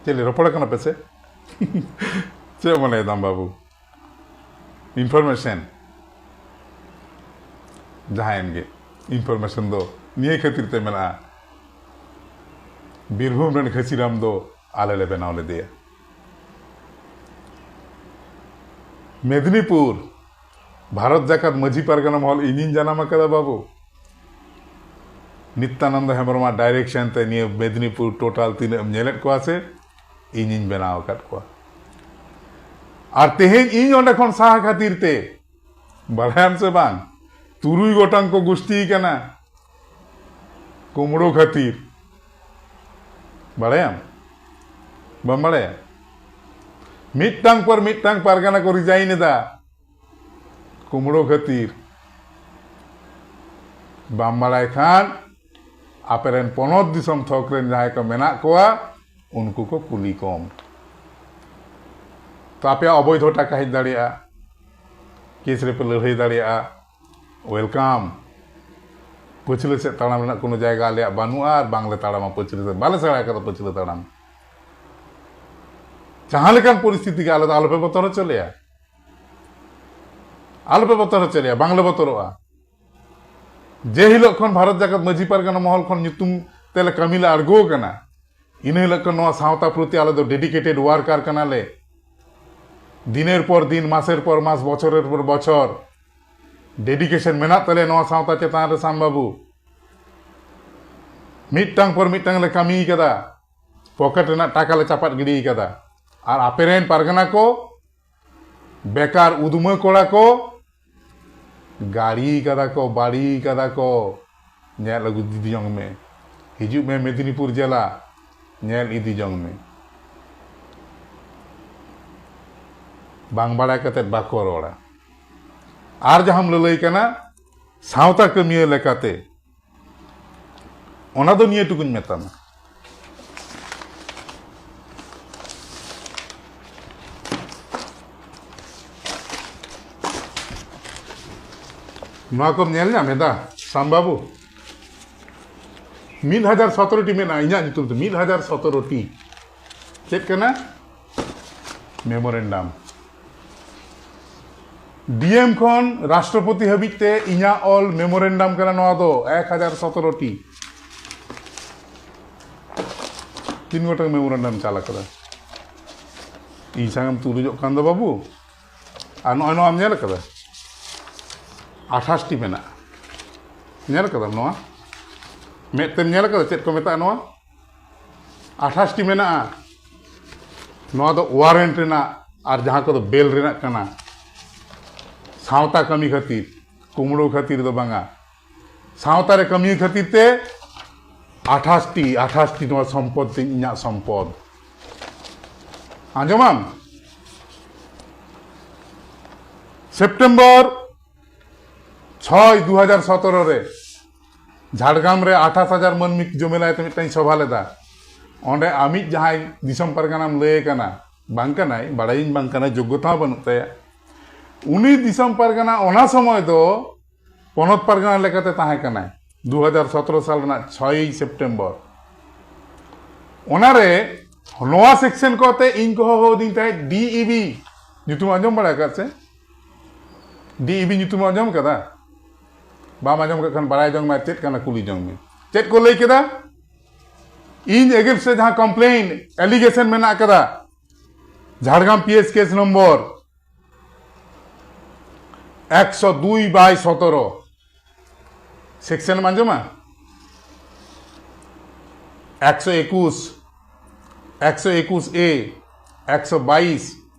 ᱪᱮᱫ ᱞᱮ ᱨᱚᱯᱚᱲ ᱟᱠᱟᱱᱟ ᱯᱮ ᱥᱮ? ᱪᱮᱫ ᱢᱚᱱᱮᱭᱮᱫᱟᱢ ᱵᱟᱹᱵᱩ? ᱤᱱᱯᱷᱚᱨᱢᱮᱥᱚᱱ ᱡᱟᱦᱟᱸᱭᱮᱱ ᱜᱮ, ᱤᱱᱯᱷᱚᱨᱢᱮᱥᱚᱱ ᱫᱚ ᱱᱤᱭᱟᱹ ᱠᱷᱟᱹᱛᱤᱨ ᱛᱮ ᱢᱮᱱᱟᱜᱼᱟ, ᱵᱤᱨᱵᱷᱩᱢ ᱨᱮᱱ ᱠᱷᱟᱹᱥᱤᱨᱟᱢ ᱫᱚ ᱟᱞᱮ ᱞᱮ ᱵᱮᱱᱟᱣ ᱞᱮᱫᱮᱭᱟ᱾ ᱢᱮᱫᱽᱱᱤᱯᱩᱨ, ᱵᱷᱟᱨᱚᱛ ᱡᱟᱠᱟᱛ ᱢᱟᱹᱡᱷᱤ ᱯᱟᱨᱜᱟᱱᱟ ᱢᱚᱦᱚᱞ ᱤᱧᱤᱧ ᱡᱟᱱᱟᱢ ᱟᱠᱟᱫᱟ ᱵᱟᱹᱵᱩ᱾ ᱱᱤᱛᱭᱟᱱᱚᱱᱫᱚ ᱦᱮᱢᱵᱨᱚᱢᱟᱜ ᱰᱟᱭᱨᱮᱠᱥᱚᱱ ᱛᱮ ᱱᱤᱭᱟᱹ ᱢᱮᱫᱽᱱᱤᱯᱩᱨ ᱴᱳᱴᱟᱞ ᱛᱤᱱᱟᱹᱜ ᱮᱢ ᱧᱮᱞᱮᱫ ᱠᱚᱣᱟ ᱥᱮ, ᱤᱧᱤᱧ ᱵᱮᱱᱟᱣ ᱟᱠᱟᱫ ᱠᱚᱣᱟ᱾ ᱟᱨ ᱛᱮᱦᱮᱧ ᱤᱧ ᱚᱸᱰᱮ ᱠᱷᱚᱱ ᱥᱟᱦᱟ ᱠᱷᱟᱹᱛᱤᱨ ᱛᱮ, ᱵᱟᱲᱟᱭᱟᱢ ᱥᱮ ᱵᱟᱝ, ᱛᱩᱨᱩᱭ ᱜᱚᱴᱟᱝ ᱠᱚ ᱜᱩᱥᱴᱤ ᱠᱟᱱᱟ ᱠᱩᱢᱲᱳ ᱠᱷᱟᱹᱛᱤᱨ᱾ ᱵᱟᱲᱟᱭᱟᱢ? ᱵᱟᱢ ᱵᱟᱲᱟᱭᱟ? ᱢᱤᱫᱴᱟᱝ ᱯᱚᱨ ᱢᱤᱫᱴᱟᱝ ᱯᱟᱨᱜᱟᱱᱟ ᱠᱚ ᱨᱤᱡᱟᱭᱤᱱ ᱮᱫᱟ ᱠᱩᱢᱲᱳ ᱠᱷᱟᱹᱛᱤᱨ᱾ ᱵᱟᱢ ᱵᱟᱲᱟᱭ ᱠᱷᱟᱱ ᱟᱯᱮᱨᱮᱱ ᱯᱚᱱᱚᱛ ᱫᱤᱥᱚᱢ ᱛᱷᱚᱠ ᱨᱮᱱ ᱡᱟᱦᱟᱸᱭ ᱠᱚ ᱢᱮᱱᱟᱜ ᱠᱚᱣᱟ, ᱩᱱᱠᱩ ᱠᱚ ᱠᱩᱞᱤ ᱠᱚᱢ᱾ ᱛᱚ ᱟᱯᱮᱭᱟᱜ ᱚᱵᱳᱭᱫᱷᱚ ᱴᱟᱠᱟ ᱦᱮᱡ ᱫᱟᱲᱮᱭᱟᱜᱼᱟ, ᱠᱮᱥ ᱨᱮᱯᱮ ᱞᱟᱹᱲᱦᱟᱹᱭ ᱫᱟᱲᱮᱭᱟᱜᱼᱟ, ᱳᱭᱮᱞᱠᱟᱢ᱾ ᱯᱟᱹᱪᱷᱞᱟᱹ ᱥᱮᱫ ᱛᱟᱲᱟᱢ ᱨᱮᱱᱟᱜ ᱠᱳᱱᱳ ᱡᱟᱭᱜᱟ ᱟᱞᱮᱭᱟᱜ ᱵᱟᱹᱱᱩᱜᱼᱟ ᱟᱨ ᱵᱟᱝᱞᱮ ᱛᱟᱲᱟᱢᱟ ᱯᱟᱹᱪᱷᱞᱟᱹ ᱥᱮᱫ, ᱵᱟᱞᱮ ᱥᱮᱬᱟ ᱟᱠᱟᱫᱟ ᱯᱟᱹᱪᱷᱞᱟᱹ ᱛᱟᱲᱟᱢ᱾ ᱡᱟᱦᱟᱸ ᱞᱮᱠᱟᱱ ᱯᱚᱨᱤᱥᱛᱷᱤᱛᱤ ᱜᱮ ᱟᱞᱮ ᱫᱚ ᱟᱞᱚᱯᱮ ᱵᱚᱛᱚᱨ ᱦᱚᱪᱚ ᱞᱮᱭᱟ, ᱟᱞᱚᱯᱮ ᱵᱚᱛᱚᱨ ᱦᱚᱪᱚ ᱞᱮᱭᱟ, ᱵᱟᱝᱞᱮ ᱵᱚᱛᱚᱨᱚᱜᱼᱟ᱾ ᱡᱮ ᱦᱤᱞᱳᱜ ᱠᱷᱚᱱ ᱵᱷᱟᱨᱚᱛ ᱡᱟᱠᱟᱛ ᱢᱟᱹᱡᱷᱤ ᱯᱟᱨᱜᱟᱱᱟ ᱢᱚᱦᱚᱞ ᱠᱷᱚᱱ ᱧᱩᱛᱩᱢ ᱛᱮᱞᱮ ᱠᱟᱹᱢᱤ ᱞᱮ ᱟᱬᱜᱚ ᱟᱠᱟᱱᱟ, ᱤᱱᱟᱹ ᱦᱤᱞᱳᱜ ᱠᱷᱚᱱ ᱱᱚᱣᱟ ᱥᱟᱶᱛᱟ ᱯᱨᱚᱛᱤ ᱟᱞᱮ ᱫᱚ ᱰᱮᱰᱤᱠᱮᱴᱮᱰ ᱣᱟᱨᱠᱟᱨ ᱠᱟᱱᱟᱞᱮ᱾ ᱫᱤᱱᱮᱨ ᱯᱚᱨ ᱫᱤᱱ, ᱢᱟᱥᱮᱨ ᱯᱚᱨ ᱢᱟᱥ, ᱵᱚᱪᱷᱚᱨᱮᱨ ᱯᱚᱨ ᱵᱚᱪᱷᱚᱨ ᱰᱮᱰᱤᱠᱮᱥᱚᱱ ᱢᱮᱱᱟᱜ ᱛᱟᱞᱮᱭᱟ ᱱᱚᱣᱟ ᱥᱟᱶᱛᱟ ᱪᱮᱛᱟᱱ ᱨᱮ, ᱥᱟᱢ ᱵᱟᱹᱵᱩ᱾ ᱢᱤᱫᱴᱟᱝ ᱯᱚᱨ ᱢᱤᱫᱴᱟᱝ ᱞᱮ ᱠᱟᱹᱢᱤ ᱠᱟᱫᱟ, ᱯᱚᱠᱮᱴ ᱨᱮᱱᱟᱜ ᱴᱟᱠᱟ ᱞᱮ ᱪᱟᱯᱟᱫ ᱜᱤᱰᱤ ᱠᱟᱫᱟ᱾ ᱟᱨ ᱟᱯᱮᱨᱮᱱ ᱯᱟᱨᱜᱟᱱᱟ ᱠᱚ, ᱵᱮᱠᱟᱨ ᱩᱫᱢᱟᱹ ᱠᱚᱲᱟ ᱠᱚ, ᱜᱟᱹᱲᱤ ᱠᱟᱫᱟ ᱠᱚ, ᱵᱟᱹᱲᱤ ᱠᱟᱫᱟ ᱠᱚ᱾ ᱧᱮᱞ ᱟᱹᱜᱩ ᱤᱫᱤ ᱡᱚᱝ ᱢᱮ, ᱦᱤᱡᱩᱜ ᱢᱮ ᱢᱮᱫᱽᱱᱤᱯᱩᱨ ᱡᱮᱞᱟ, ᱧᱮᱞ ᱤᱫᱤ ᱡᱚᱝ ᱢᱮ᱾ ᱵᱟᱝ ᱵᱟᱲᱟᱭ ᱠᱟᱛᱮ ᱵᱟᱠᱚ ᱨᱚᱲᱟ᱾ ᱟᱨ ᱡᱟᱦᱟᱸᱢ ᱞᱟᱹᱞᱟᱹᱭ ᱠᱟᱱᱟ ᱥᱟᱶᱛᱟ ᱠᱟᱹᱢᱤᱭᱟᱹ ᱞᱮᱠᱟᱛᱮ, ᱚᱱᱟ ᱫᱚ ᱱᱤᱭᱟᱹ ᱴᱩᱠᱩᱧ ᱢᱮᱛᱟᱢᱟ, ᱱᱚᱣᱟ ᱠᱚᱢ ᱧᱮᱞ ᱧᱟᱢ ᱮᱫᱟ ᱥᱟᱢ ᱵᱟᱹᱵᱩ? ᱢᱤᱫ ᱦᱟᱡᱟᱨ ᱥᱚᱛᱨᱚ ᱴᱤ ᱢᱮᱱᱟᱜᱼᱟ ᱤᱧᱟᱹᱜ ᱧᱩᱛᱩᱢ ᱛᱮ, ᱢᱤᱫ ᱦᱟᱡᱟᱨ ᱥᱚᱛᱨᱚ ᱴᱤ᱾ ᱪᱮᱫ ᱠᱟᱱᱟ? ᱢᱮᱢᱳᱨᱮᱱᱰᱟᱢ᱾ ᱰᱤ ᱮᱢ ᱠᱷᱚᱱ ᱨᱟᱥᱴᱨᱚᱯᱚᱛᱤ ᱦᱟᱹᱵᱤᱡ ᱛᱮ ᱤᱧᱟᱹᱜ ᱚᱞ ᱢᱮᱢᱳᱨᱮᱱᱰᱟᱢ ᱠᱟᱱᱟ ᱱᱚᱣᱟ ᱫᱚ, ᱮᱠ ᱦᱟᱡᱟᱨ ᱥᱚᱛᱨᱚ ᱴᱤ᱾ ᱛᱤᱱ ᱜᱚᱴᱟᱝ ᱢᱮᱢᱳᱨᱮᱱᱰᱟᱢ ᱪᱟᱞ ᱟᱠᱟᱫᱟ? ᱤᱧ ᱥᱟᱝ ᱮᱢ ᱛᱩᱞᱩᱡᱚᱜ ᱠᱟᱱ ᱫᱚ ᱵᱟᱹᱵᱩ᱾ ᱟᱨ ᱱᱚᱜᱼᱚᱭ ᱱᱚᱣᱟᱢ ᱧᱮᱞ ᱟᱠᱟᱫᱟ? ᱟᱴᱷᱟᱥ ᱴᱤ ᱢᱮᱱᱟᱜᱼᱟ᱾ ᱧᱮᱞ ᱟᱠᱟᱫᱟᱢ ᱱᱚᱣᱟ? ᱢᱮᱫ ᱛᱮᱢ ᱧᱮᱞ ᱟᱠᱟᱫᱟ ᱪᱮᱫ ᱠᱚ ᱢᱮᱛᱟᱜᱼᱟ ᱱᱚᱣᱟ? ᱟᱴᱷᱟᱥ ᱴᱤ ᱢᱮᱱᱟᱜᱼᱟ᱾ ᱱᱚᱣᱟ ᱫᱚ ᱳᱣᱟᱨᱮᱱᱴ ᱨᱮᱱᱟᱜ, ᱟᱨ ᱡᱟᱦᱟᱸ ᱠᱚᱫᱚ ᱵᱮᱞ ᱨᱮᱱᱟᱜ ᱠᱟᱱᱟ᱾ ᱥᱟᱶᱛᱟ ᱠᱟᱹᱢᱤ ᱠᱷᱟᱹᱛᱤᱨ, ᱠᱩᱢᱲᱩ ᱠᱷᱟᱹᱛᱤᱨ ᱫᱚ ᱵᱟᱝᱟ, ᱥᱟᱶᱛᱟ ᱨᱮ ᱠᱟᱹᱢᱤ ᱠᱷᱟᱹᱛᱤᱨ ᱛᱮ ᱟᱴᱷᱟᱥ ᱴᱤ, ᱟᱴᱷᱟᱥ ᱴᱤ ᱱᱚᱣᱟ ᱥᱚᱢᱯᱚᱫ ᱛᱤᱧ, ᱤᱧᱟᱹᱜ ᱥᱚᱢᱯᱚᱫ᱾ ᱟᱸᱡᱚᱢᱟᱢ? ᱥᱮᱯᱴᱮᱢᱵᱚᱨ ᱪᱷᱚᱭ, ᱫᱩ ᱦᱟᱡᱟᱨ ᱥᱚᱛᱨᱚ ᱨᱮ ᱡᱷᱟᱲᱜᱨᱟᱢ ᱨᱮ ᱟᱴᱷᱟᱥ ᱦᱟᱡᱟᱨ ᱢᱟᱹᱱᱢᱤ ᱡᱚᱢᱮᱞᱟᱭ ᱛᱮ ᱢᱤᱫᱴᱟᱝ ᱥᱚᱵᱷᱟ ᱞᱮᱫᱟ᱾ ᱚᱸᱰᱮ ᱟᱢᱤᱡ ᱡᱟᱦᱟᱸᱭ ᱫᱤᱥᱚᱢ ᱯᱟᱨᱜᱟᱱᱟᱢ ᱞᱟᱹᱭ ᱠᱟᱱᱟ, ᱵᱟᱝ ᱠᱟᱱᱟᱭ, ᱵᱟᱲᱟᱭᱤᱧ ᱵᱟᱝ ᱠᱟᱱᱟᱭ, ᱡᱳᱜᱽᱜᱚᱛᱟ ᱦᱚᱸ ᱵᱟᱹᱱᱩᱜ ᱛᱟᱭᱟ᱾ ᱩᱱᱤ ᱫᱤᱥᱚᱢ ᱯᱟᱨᱜᱟᱱᱟ ᱚᱱᱟ ᱥᱚᱢᱚᱭ ᱫᱚ ᱯᱚᱱᱚᱛ ᱯᱟᱨᱜᱟᱱᱟ ᱞᱮᱠᱟᱛᱮ ᱛᱟᱦᱮᱸ ᱠᱟᱱᱟᱭ᱾ ᱫᱩ ᱦᱟᱡᱟᱨ ᱥᱚᱛᱨᱚ ᱥᱟᱞ ᱨᱮᱱᱟᱜ ᱪᱷᱚᱭ ᱥᱮᱯᱴᱮᱢᱵᱚᱨ᱾ ᱚᱱᱟᱨᱮ ᱱᱚᱣᱟ ᱥᱮᱠᱥᱚᱱ ᱠᱚ ᱟᱛᱮ ᱤᱧ ᱠᱚ ᱦᱚᱦᱚ ᱟᱹᱫᱤᱧ ᱛᱟᱦᱮᱸᱫ, ᱰᱤ ᱤ ᱵᱤ᱾ ᱧᱩᱛᱩᱢ ᱟᱸᱡᱚᱢ ᱵᱟᱲᱟ ᱟᱠᱟᱫ ᱥᱮ? ᱰᱤ ᱤ ᱵᱤ ᱧᱩᱛᱩᱢ ᱟᱸᱡᱚᱢ ᱠᱟᱫᱟ? ᱵᱟᱢ ᱟᱸᱡᱚᱢ ᱠᱟᱜ ᱠᱷᱟᱱ ᱵᱟᱲᱟᱭ ᱡᱚᱝ ᱢᱮ, ᱪᱮᱫ ᱠᱟᱱᱟ ᱠᱩᱞᱤ ᱡᱚᱝ ᱢᱮ᱾ ᱪᱮᱫ ᱠᱚ ᱞᱟᱹᱭ ᱠᱮᱫᱟ? ᱤᱧ against ᱨᱮ ᱡᱟᱦᱟᱸ ᱠᱚᱢᱯᱞᱮᱱ, ᱮᱞᱤᱜᱮᱥᱚᱱ ᱢᱮᱱᱟᱜ ᱠᱟᱫᱟ, Jhargram P S case number ᱮᱠᱥᱚ ᱫᱩᱭ ᱵᱟᱭ ᱥᱚᱛᱨᱚ, ᱥᱮᱠᱥᱚᱱ ᱮᱢ ᱟᱸᱡᱚᱢᱟ? ᱮᱠᱥᱚ ᱮᱠᱩᱥ, ᱮᱠᱥᱚ ᱮᱠᱩᱥ ᱮ, ᱮᱠᱥᱚ ᱵᱟᱭᱤᱥ,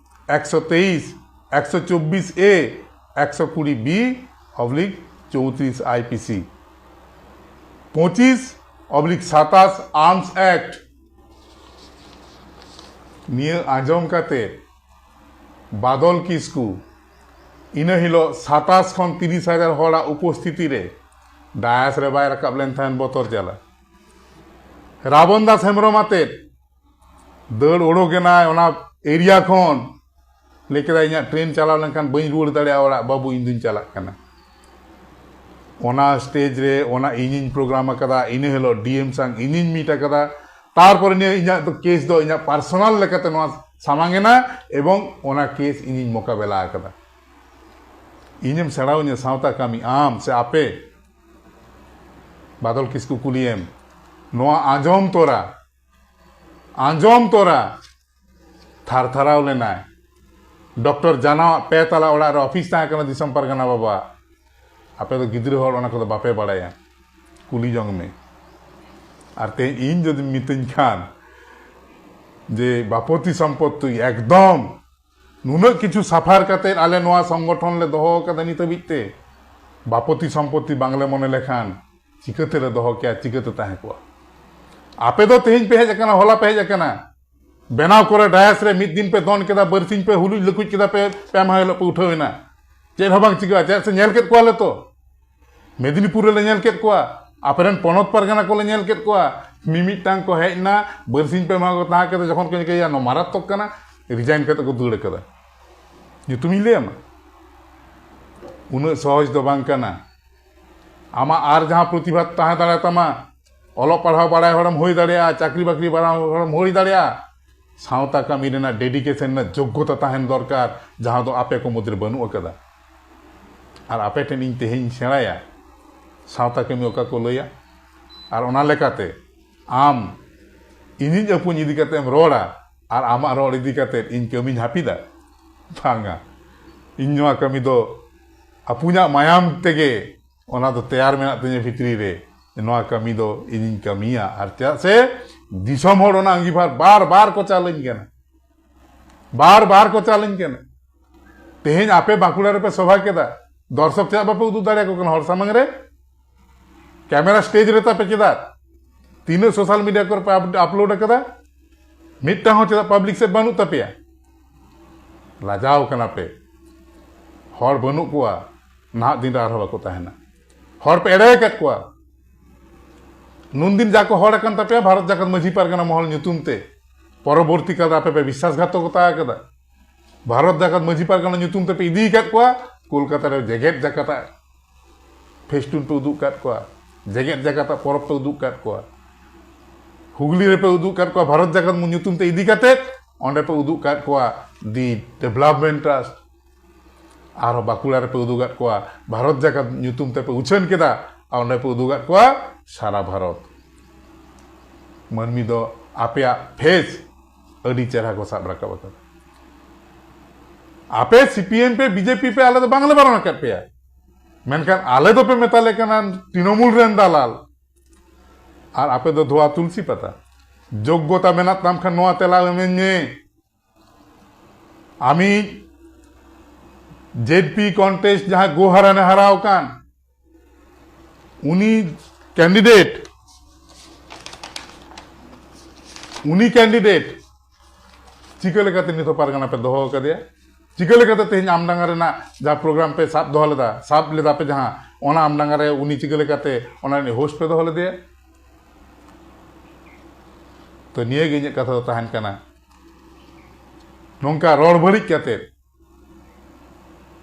ᱮᱠᱥᱚ ᱛᱮᱭᱤᱥ, ᱮᱠᱥᱚ ᱪᱚᱵᱵᱤᱥ ᱮ, ᱮᱠᱥᱚ ᱠᱩᱲᱤ B oblique ᱪᱳᱣᱛᱨᱤᱥ I P C, ᱯᱚᱸᱪᱤᱥ ᱚᱵᱽᱞᱤᱠ ᱥᱟᱛᱟᱥ ᱟᱨᱢᱥ ᱮᱠᱴ᱾ ᱱᱤᱭᱟᱹ ᱟᱸᱡᱚᱢ ᱠᱟᱛᱮ ᱵᱟᱫᱚᱞ ᱠᱤᱥᱠᱩ ᱤᱱᱟᱹ ᱦᱤᱞᱳᱜ ᱥᱟᱛᱟᱥ ᱠᱷᱚᱱ ᱛᱤᱨᱤᱥ ᱦᱟᱡᱟᱨ ᱦᱚᱲᱟᱜ ᱩᱯᱚᱥᱛᱷᱤᱛᱤ ᱨᱮ ᱰᱟᱭᱟᱥ ᱨᱮ ᱵᱟᱭ ᱨᱟᱠᱟᱵ ᱞᱮᱱ ᱛᱟᱦᱮᱸᱫ ᱵᱚᱛᱚᱨ ᱡᱟᱞᱟ᱾ ᱨᱟᱵᱚᱱ ᱫᱟᱥ ᱦᱮᱢᱵᱨᱚᱢ ᱟᱛᱮᱫ ᱫᱟᱹᱲ ᱚᱰᱚᱠ ᱮᱱᱟᱭ ᱚᱱᱟ ᱮᱨᱤᱭᱟ ᱠᱷᱚᱱ᱾ ᱞᱟᱹᱭ ᱠᱮᱫᱟᱭ, "ᱤᱧᱟᱹᱜ ᱴᱨᱮᱱ ᱪᱟᱞᱟᱣ ᱞᱮᱱᱠᱷᱟᱱ ᱵᱟᱹᱧ ᱨᱩᱣᱟᱹᱲ ᱫᱟᱲᱮᱭᱟᱜᱼᱟ ᱚᱲᱟᱜ, ᱵᱟᱹᱵᱩ, ᱤᱧ ᱫᱩᱧ ᱪᱟᱞᱟᱜ ᱠᱟᱱᱟ᱾" ᱚᱱᱟ ᱥᱴᱮᱡ ᱨᱮ ᱚᱱᱟ ᱤᱧᱤᱧ ᱯᱨᱳᱜᱨᱟᱢ ᱟᱠᱟᱫᱟ, ᱤᱱᱟᱹ ᱦᱤᱞᱳᱜ ᱰᱤ ᱮᱢ ᱥᱟᱝ ᱤᱧᱤᱧ ᱢᱤᱴ ᱟᱠᱟᱫᱟ᱾ ᱛᱟᱨᱯᱚᱨᱮ ᱱᱤᱭᱟᱹ ᱤᱧᱟᱹᱜ ᱫᱚ ᱠᱮᱥ ᱫᱚ ᱤᱧᱟᱹᱜ ᱯᱟᱨᱥᱚᱱᱟᱞ ᱞᱮᱠᱟᱛᱮ ᱱᱚᱣᱟ ᱥᱟᱢᱟᱝ ᱮᱱᱟ, ᱮᱵᱚᱝ ᱚᱱᱟ ᱠᱮᱥ ᱤᱧᱤᱧ ᱢᱳᱠᱟᱵᱮᱞᱟ ᱟᱠᱟᱫᱟ᱾ ᱤᱧᱮᱢ ᱥᱮᱬᱟᱣᱟᱹᱧᱟ ᱥᱟᱶᱛᱟ ᱠᱟᱹᱢᱤ, ᱟᱢ ᱥᱮ ᱟᱯᱮ? ᱵᱟᱫᱚᱞ ᱠᱤᱥᱠᱩ ᱠᱩᱞᱤᱭᱮᱢ, ᱱᱚᱣᱟ ᱟᱸᱡᱚᱢ ᱛᱚᱨᱟ, ᱟᱸᱡᱚᱢ ᱛᱚᱨᱟ ᱛᱷᱟᱨ ᱛᱷᱟᱨᱟᱣ ᱞᱮᱱᱟᱭ᱾ ᱰᱚᱠᱴᱚᱨ ᱡᱟᱱᱟᱣᱟᱜ ᱯᱮ ᱛᱟᱞᱟ ᱚᱲᱟᱜ ᱨᱮ ᱚᱯᱷᱤᱥ ᱛᱟᱦᱮᱸ ᱠᱟᱱᱟ ᱫᱤᱥᱚᱢ ᱯᱟᱨᱜᱟᱱᱟ ᱵᱟᱵᱟ᱾ ᱟᱯᱮ ᱫᱚ ᱜᱤᱫᱽᱨᱟᱹ ᱦᱚᱲ ᱚᱱᱟ ᱠᱚᱫᱚ ᱵᱟᱯᱮ ᱵᱟᱲᱟᱭᱟ, ᱠᱩᱞᱤ ᱡᱚᱝ ᱢᱮ᱾ ᱟᱨ ᱛᱮᱦᱮᱧ ᱤᱧ ᱡᱩᱫᱤᱢ ᱢᱤᱛᱟᱹᱧ ᱠᱷᱟᱱ ᱡᱮ ᱵᱟᱯᱚᱛᱤ ᱥᱚᱢᱯᱚᱛᱛᱤ ᱮᱠᱫᱚᱢ ᱱᱩᱱᱟᱹᱜ ᱠᱤᱪᱷᱩ ᱥᱟᱯᱷᱟᱨ ᱠᱟᱛᱮ ᱟᱞᱮ ᱱᱚᱣᱟ ᱥᱚᱝᱜᱚᱴᱷᱚᱱ ᱞᱮ ᱫᱚᱦᱚ ᱟᱠᱟᱫᱟ ᱱᱤᱛ ᱦᱟᱹᱵᱤᱡ ᱛᱮ, ᱵᱟᱯᱚᱛᱤ ᱥᱚᱢᱯᱚᱛᱛᱤ ᱵᱟᱝᱞᱮ ᱢᱚᱱᱮ ᱞᱮᱠᱷᱟᱱ ᱪᱤᱠᱟᱹ ᱛᱮᱞᱮ ᱫᱚᱦᱚ ᱠᱮᱭᱟ, ᱪᱤᱠᱟᱹ ᱛᱮ ᱛᱟᱦᱮᱸ ᱠᱚᱜᱼᱟ? ᱟᱯᱮ ᱫᱚ ᱛᱮᱦᱮᱧ ᱯᱮ ᱦᱮᱡ ᱟᱠᱟᱱᱟ, ᱦᱚᱞᱟ ᱯᱮ ᱦᱮᱡ ᱟᱠᱟᱱᱟ, ᱵᱮᱱᱟᱣ ᱠᱚᱨᱮ ᱰᱟᱭᱟᱥ ᱨᱮ ᱢᱤᱫ ᱫᱤᱱ ᱯᱮ ᱫᱚᱱ ᱠᱮᱫᱟ, ᱵᱟᱨᱥᱤᱧ ᱯᱮ ᱦᱩᱞᱩᱡ ᱞᱟᱹᱠᱩᱡ ᱠᱮᱫᱟ ᱯᱮ, ᱯᱮ ᱢᱟᱦᱟ ᱦᱤᱞᱳᱜ ᱯᱮ ᱩᱴᱷᱟᱹᱣ ᱮᱱᱟ, ᱪᱮᱫ ᱦᱚᱸ ᱵᱟᱝ ᱪᱤᱠᱟᱹᱜᱼᱟ᱾ ᱪᱮᱫᱟᱜ ᱥᱮ ᱧᱮᱞ ᱠᱮᱫ ᱠᱚᱣᱟᱞᱮ ᱛᱚ, ᱢᱮᱫᱤᱱᱤᱯᱩᱨ ᱨᱮᱞᱮ ᱧᱮᱞ ᱠᱮᱫ ᱠᱚᱣᱟ, ᱟᱯᱮᱨᱮᱱ ᱯᱚᱱᱚᱛ ᱯᱟᱨᱜᱟᱱᱟ ᱠᱚᱞᱮ ᱧᱮᱞ ᱠᱮᱫ ᱠᱚᱣᱟ, ᱢᱤᱢᱤᱫᱴᱟᱝ ᱠᱚ ᱦᱮᱡ ᱮᱱᱟ, ᱵᱟᱨᱥᱤᱧ ᱯᱮ ᱢᱟᱦᱟ ᱠᱚ ᱛᱟᱦᱮᱸ ᱠᱟᱛᱮ ᱡᱚᱠᱷᱚᱱ ᱠᱚ ᱧᱮᱞ ᱠᱮᱫᱟ ᱱᱚᱣᱟ ᱢᱟᱨᱟᱛᱛᱚᱠ ᱠᱟᱱᱟ, ᱨᱤᱡᱟᱭᱤᱱ ᱠᱟᱛᱮ ᱠᱚ ᱫᱟᱹᱲ ᱟᱠᱟᱫᱟ᱾ ᱧᱩᱛᱩᱢᱤᱧ ᱞᱟᱹᱭ ᱟᱢᱟ? ᱩᱱᱟᱹᱜ ᱥᱚᱦᱚᱡ ᱫᱚ ᱵᱟᱝ ᱠᱟᱱᱟ᱾ ᱟᱢᱟᱜ ᱟᱨ ᱡᱟᱦᱟᱸ ᱯᱨᱚᱛᱤᱵᱷᱟ ᱛᱟᱦᱮᱸ ᱫᱟᱲᱮᱭᱟᱛᱟᱢᱟ, ᱚᱞᱚᱜ ᱯᱟᱲᱦᱟᱣ ᱵᱟᱲᱟᱭ ᱦᱚᱲᱮᱢ ᱦᱩᱭ ᱫᱟᱲᱮᱭᱟᱜᱼᱟ, ᱪᱟᱹᱠᱨᱤ ᱵᱟᱹᱠᱨᱤ ᱵᱟᱲᱟᱭ ᱦᱚᱲᱮᱢ ᱦᱩᱭ ᱫᱟᱲᱮᱭᱟᱜᱼᱟ, ᱥᱟᱶᱛᱟ ᱠᱟᱹᱢᱤ ᱨᱮᱱᱟᱜ ᱰᱮᱰᱤᱠᱮᱥᱚᱱ ᱨᱮᱱᱟᱜ ᱡᱳᱜᱽᱜᱚᱛᱟ ᱛᱟᱦᱮᱱ ᱫᱚᱨᱠᱟᱨ, ᱡᱟᱦᱟᱸ ᱫᱚ ᱟᱯᱮ ᱠᱚ ᱢᱩᱫᱽᱨᱮ ᱵᱟᱹᱱᱩᱜ ᱟᱠᱟᱫᱟ᱾ ᱟᱨ ᱟᱯᱮ ᱴᱷᱮᱱ ᱤᱧ ᱛᱮᱦᱮᱧ ᱥᱮᱬᱟᱭᱟ ᱥᱟᱶᱛᱟ ᱠᱟᱹᱢᱤ ᱚᱠᱟ ᱠᱚ ᱞᱟᱹᱭᱟ, ᱟᱨ ᱚᱱᱟ ᱞᱮᱠᱟᱛᱮ ᱟᱢ ᱤᱧᱤᱡ ᱟᱹᱯᱩᱧ ᱤᱫᱤ ᱠᱟᱛᱮ ᱮᱢ ᱨᱚᱲᱟ ᱟᱨ ᱟᱢᱟᱜ ᱨᱚᱲ ᱤᱫᱤ ᱠᱟᱛᱮ ᱤᱧ ᱠᱟᱹᱢᱤᱧ ᱦᱟᱹᱯᱤᱫᱟ? ᱵᱟᱝᱟ᱾ ᱤᱧ ᱱᱚᱣᱟ ᱠᱟᱹᱢᱤ ᱫᱚ ᱟᱹᱯᱩᱧᱟᱜ ᱢᱟᱭᱟᱢ ᱛᱮᱜᱮ ᱚᱱᱟ ᱫᱚ ᱛᱮᱭᱟᱨ ᱢᱮᱱᱟᱜ ᱛᱤᱧᱟᱹ ᱵᱷᱤᱛᱨᱤ ᱨᱮ, ᱱᱚᱣᱟ ᱠᱟᱹᱢᱤ ᱫᱚ ᱤᱧᱤᱧ ᱠᱟᱹᱢᱤᱭᱟ᱾ ᱟᱨ ᱪᱮᱫᱟᱜ ᱥᱮ ᱫᱤᱥᱚᱢ ᱦᱚᱲ ᱚᱱᱟ ᱟᱸᱜᱤᱵᱷᱟᱨ ᱵᱟᱨ ᱵᱟᱨ ᱠᱚ ᱪᱟᱞᱟᱹᱧ ᱠᱟᱱᱟ, ᱵᱟᱨ ᱵᱟᱨ ᱠᱚ ᱪᱟᱞᱟᱹᱧ ᱠᱟᱱᱟ᱾ ᱛᱮᱦᱮᱧ ᱟᱯᱮ ᱵᱟᱸᱠᱩᱲᱟ ᱨᱮᱯᱮ ᱥᱚᱵᱷᱟ ᱠᱮᱫᱟ, ᱫᱚᱨᱥᱚᱠ ᱪᱮᱫᱟᱜ ᱵᱟᱯᱮ ᱩᱫᱩᱜ ᱫᱟᱲᱮᱭᱟᱠᱚ ᱠᱟᱱᱟ ᱦᱚᱲ ᱥᱟᱢᱟᱝ ᱨᱮ? ᱠᱮᱢᱮᱨᱟ ᱥᱴᱮᱡ ᱨᱮ ᱛᱟᱯᱮ ᱪᱮᱫᱟᱜ? ᱛᱤᱱᱟᱹᱜ ᱥᱳᱥᱟᱞ ᱢᱤᱰᱤᱭᱟ ᱠᱚᱨᱮ ᱯᱮ ᱟᱯ-, ᱟᱯᱞᱳᱰ ᱟᱠᱟᱫᱟ? ᱢᱤᱫᱴᱟᱝ ᱦᱚᱸ ᱪᱮᱫᱟᱜ ᱯᱟᱵᱽᱞᱤᱠ ᱥᱮᱫ ᱵᱟᱹᱱᱩᱜ ᱛᱟᱯᱮᱭᱟ? ᱞᱟᱡᱟᱣ ᱠᱟᱱᱟ ᱯᱮ᱾ ᱦᱚᱲ ᱵᱟᱹᱱᱩᱜ ᱠᱚᱣᱟ, ᱱᱟᱦᱟᱜ ᱫᱤᱱ ᱨᱮ ᱟᱨᱦᱚᱸ ᱵᱟᱠᱚ ᱛᱟᱦᱮᱱᱟ᱾ ᱦᱚᱲ ᱯᱮ ᱮᱲᱮ ᱟᱠᱟᱫ ᱠᱚᱣᱟ᱾ ᱱᱩᱱᱫᱤᱱ ᱡᱟ ᱠᱚ ᱦᱚᱲ ᱟᱠᱟᱱ ᱛᱟᱯᱮᱭᱟ, ᱵᱷᱟᱨᱚᱛ ᱡᱟᱠᱟᱛ ᱢᱟᱹᱡᱷᱤ ᱯᱟᱨᱜᱟᱱᱟ ᱢᱚᱦᱚᱞ ᱧᱩᱛᱩᱢ ᱛᱮ, ᱯᱚᱨᱚᱵᱚᱨᱛᱤ ᱠᱟᱞ ᱨᱮ ᱟᱯᱮ ᱯᱮ ᱵᱤᱥᱥᱟᱥᱜᱷᱟᱛᱚᱠᱚᱛᱟ ᱟᱠᱟᱫᱟ᱾ ᱵᱷᱟᱨᱚᱛ ᱡᱟᱠᱟᱛ ᱢᱟᱹᱡᱷᱤ ᱯᱟᱨᱜᱟᱱᱟ ᱧᱩᱛᱩᱢ ᱛᱮᱯᱮ ᱤᱫᱤ ᱟᱠᱟᱫ ᱠᱚᱣᱟ ᱠᱳᱞᱠᱟᱛᱟ ᱨᱮ ᱡᱮᱜᱮᱛ ᱡᱟᱠᱟᱛᱟᱜ ᱯᱷᱮᱥᱴᱩᱱ ᱯᱮ ᱩᱫᱩᱜ ᱟᱠᱟᱫ ᱠᱚᱣᱟ, ᱡᱮᱜᱮᱛ ᱡᱟᱠᱟᱛᱟᱜ ᱯᱚᱨᱚᱵᱽ ᱯᱮ ᱩᱫᱩᱜ ᱟᱠᱟᱫ ᱠᱚᱣᱟ᱾ ᱦᱩᱜᱽᱞᱤ ᱨᱮᱯᱮ ᱩᱫᱩᱜ ᱟᱠᱟᱫ ᱠᱚᱣᱟ, ᱵᱷᱟᱨᱚᱛ ᱡᱟᱠᱟᱛ ᱧᱩᱛᱩᱢ ᱛᱮ ᱤᱫᱤ ᱠᱟᱛᱮ ᱚᱸᱰᱮ ᱯᱮ ᱩᱫᱩᱜ ᱟᱠᱟᱫ ᱠᱚᱣᱟ the development trust᱾ ᱟᱨᱦᱚᱸ ᱵᱟᱸᱠᱩᱲᱟ ᱨᱮᱯᱮ ᱩᱫᱩᱜ ᱟᱠᱟᱫ ᱠᱚᱣᱟ, ᱵᱷᱟᱨᱚᱛ ᱡᱟᱠᱟᱛ ᱧᱩᱛᱩᱢ ᱛᱮᱯᱮ ᱩᱪᱷᱟᱹᱱ ᱠᱮᱫᱟ, ᱟᱨ ᱚᱸᱰᱮ ᱯᱮ ᱩᱫᱩᱜ ᱟᱠᱟᱫ ᱠᱚᱣᱟ ᱥᱟᱨᱟ ᱵᱷᱟᱨᱚᱛ᱾ ᱢᱟᱹᱱᱢᱤ ᱫᱚ ᱟᱯᱮᱭᱟᱜ ᱯᱷᱮᱥ ᱟᱹᱰᱤ ᱪᱮᱦᱨᱟ ᱠᱚ ᱥᱟᱵ ᱨᱟᱠᱟᱵ ᱟᱠᱟᱫᱟ᱾ ᱟᱯᱮ ᱥᱤ ᱯᱤ ᱮᱢ ᱯᱮ, ᱵᱤ ᱡᱮ ᱯᱤ ᱯᱮ, ᱟᱞᱮ ᱫᱚ ᱵᱟᱝᱞᱮ ᱵᱟᱨᱚᱱ ᱟᱠᱟᱫ ᱯᱮᱭᱟ, ᱢᱮᱱᱠᱷᱟᱱ ᱟᱞᱮ ᱫᱚᱯᱮ ᱢᱮᱛᱟ ᱞᱮ ᱠᱟᱱᱟ ᱛᱨᱤᱱᱚᱢᱩᱞ ᱨᱮᱱ ᱫᱟᱞᱟᱞ, ᱟᱨ ᱟᱯᱮ ᱫᱚ ᱫᱷᱳᱣᱟ ᱛᱩᱞᱥᱤ ᱯᱟᱛᱟ᱾ ᱡᱳᱜᱽᱜᱚᱛᱟ ᱢᱮᱱᱟᱜ ᱛᱟᱢ ᱠᱷᱟᱱ ᱱᱚᱣᱟ ᱛᱮᱞᱟ ᱮᱢᱟᱹᱧ ᱢᱮ᱾ ᱟᱢᱤᱡ ᱡᱮᱰ ᱯᱤ ᱠᱚᱱᱴᱮᱥᱴ ᱡᱟᱦᱟᱸ ᱜᱳᱦᱟᱨᱟᱱᱮ ᱦᱟᱨᱟᱣ ᱠᱟᱱ, ᱩᱱᱤ ᱠᱮᱱᱰᱤᱰᱮᱴ, ᱩᱱᱤ ᱠᱮᱱᱰᱤᱰᱮᱴ ᱪᱤᱠᱟᱹ ᱞᱮᱠᱟᱛᱮ ᱱᱤᱛ ᱦᱚᱸ ᱯᱟᱨᱜᱟᱱᱟ ᱯᱮ ᱫᱚᱦᱚ ᱟᱠᱟᱫᱮᱭᱟ? ᱪᱤᱠᱟᱹ ᱞᱮᱠᱟᱛᱮ ᱛᱮᱦᱮᱧ ᱟᱢᱰᱟᱸᱜᱟ ᱨᱮᱱᱟᱜ ᱡᱟᱦᱟᱸ ᱯᱨᱳᱜᱨᱟᱢ ᱯᱮ ᱥᱟᱵ ᱫᱚᱦᱚ ᱞᱮᱫᱟ, ᱥᱟᱵ ᱞᱮᱫᱟ ᱯᱮ ᱡᱟᱦᱟᱸ, ᱚᱱᱟ ᱟᱢᱰᱟᱸᱜᱟ ᱨᱮ ᱩᱱᱤ ᱪᱤᱠᱟᱹ ᱞᱮᱠᱟᱛᱮ ᱚᱱᱟ ᱨᱤᱱᱤᱡ ᱦᱳᱥᱴ ᱯᱮ ᱫᱚᱦᱚ ᱞᱮᱫᱮᱭᱟ? ᱛᱚ, ᱱᱤᱭᱟᱹ ᱜᱮ ᱤᱧᱟᱹᱜ ᱠᱟᱛᱷᱟ ᱫᱚ ᱛᱟᱦᱮᱱ ᱠᱟᱱᱟ᱾ ᱱᱚᱝᱠᱟ ᱨᱚᱲ ᱵᱟᱹᱲᱤᱡ ᱠᱟᱛᱮ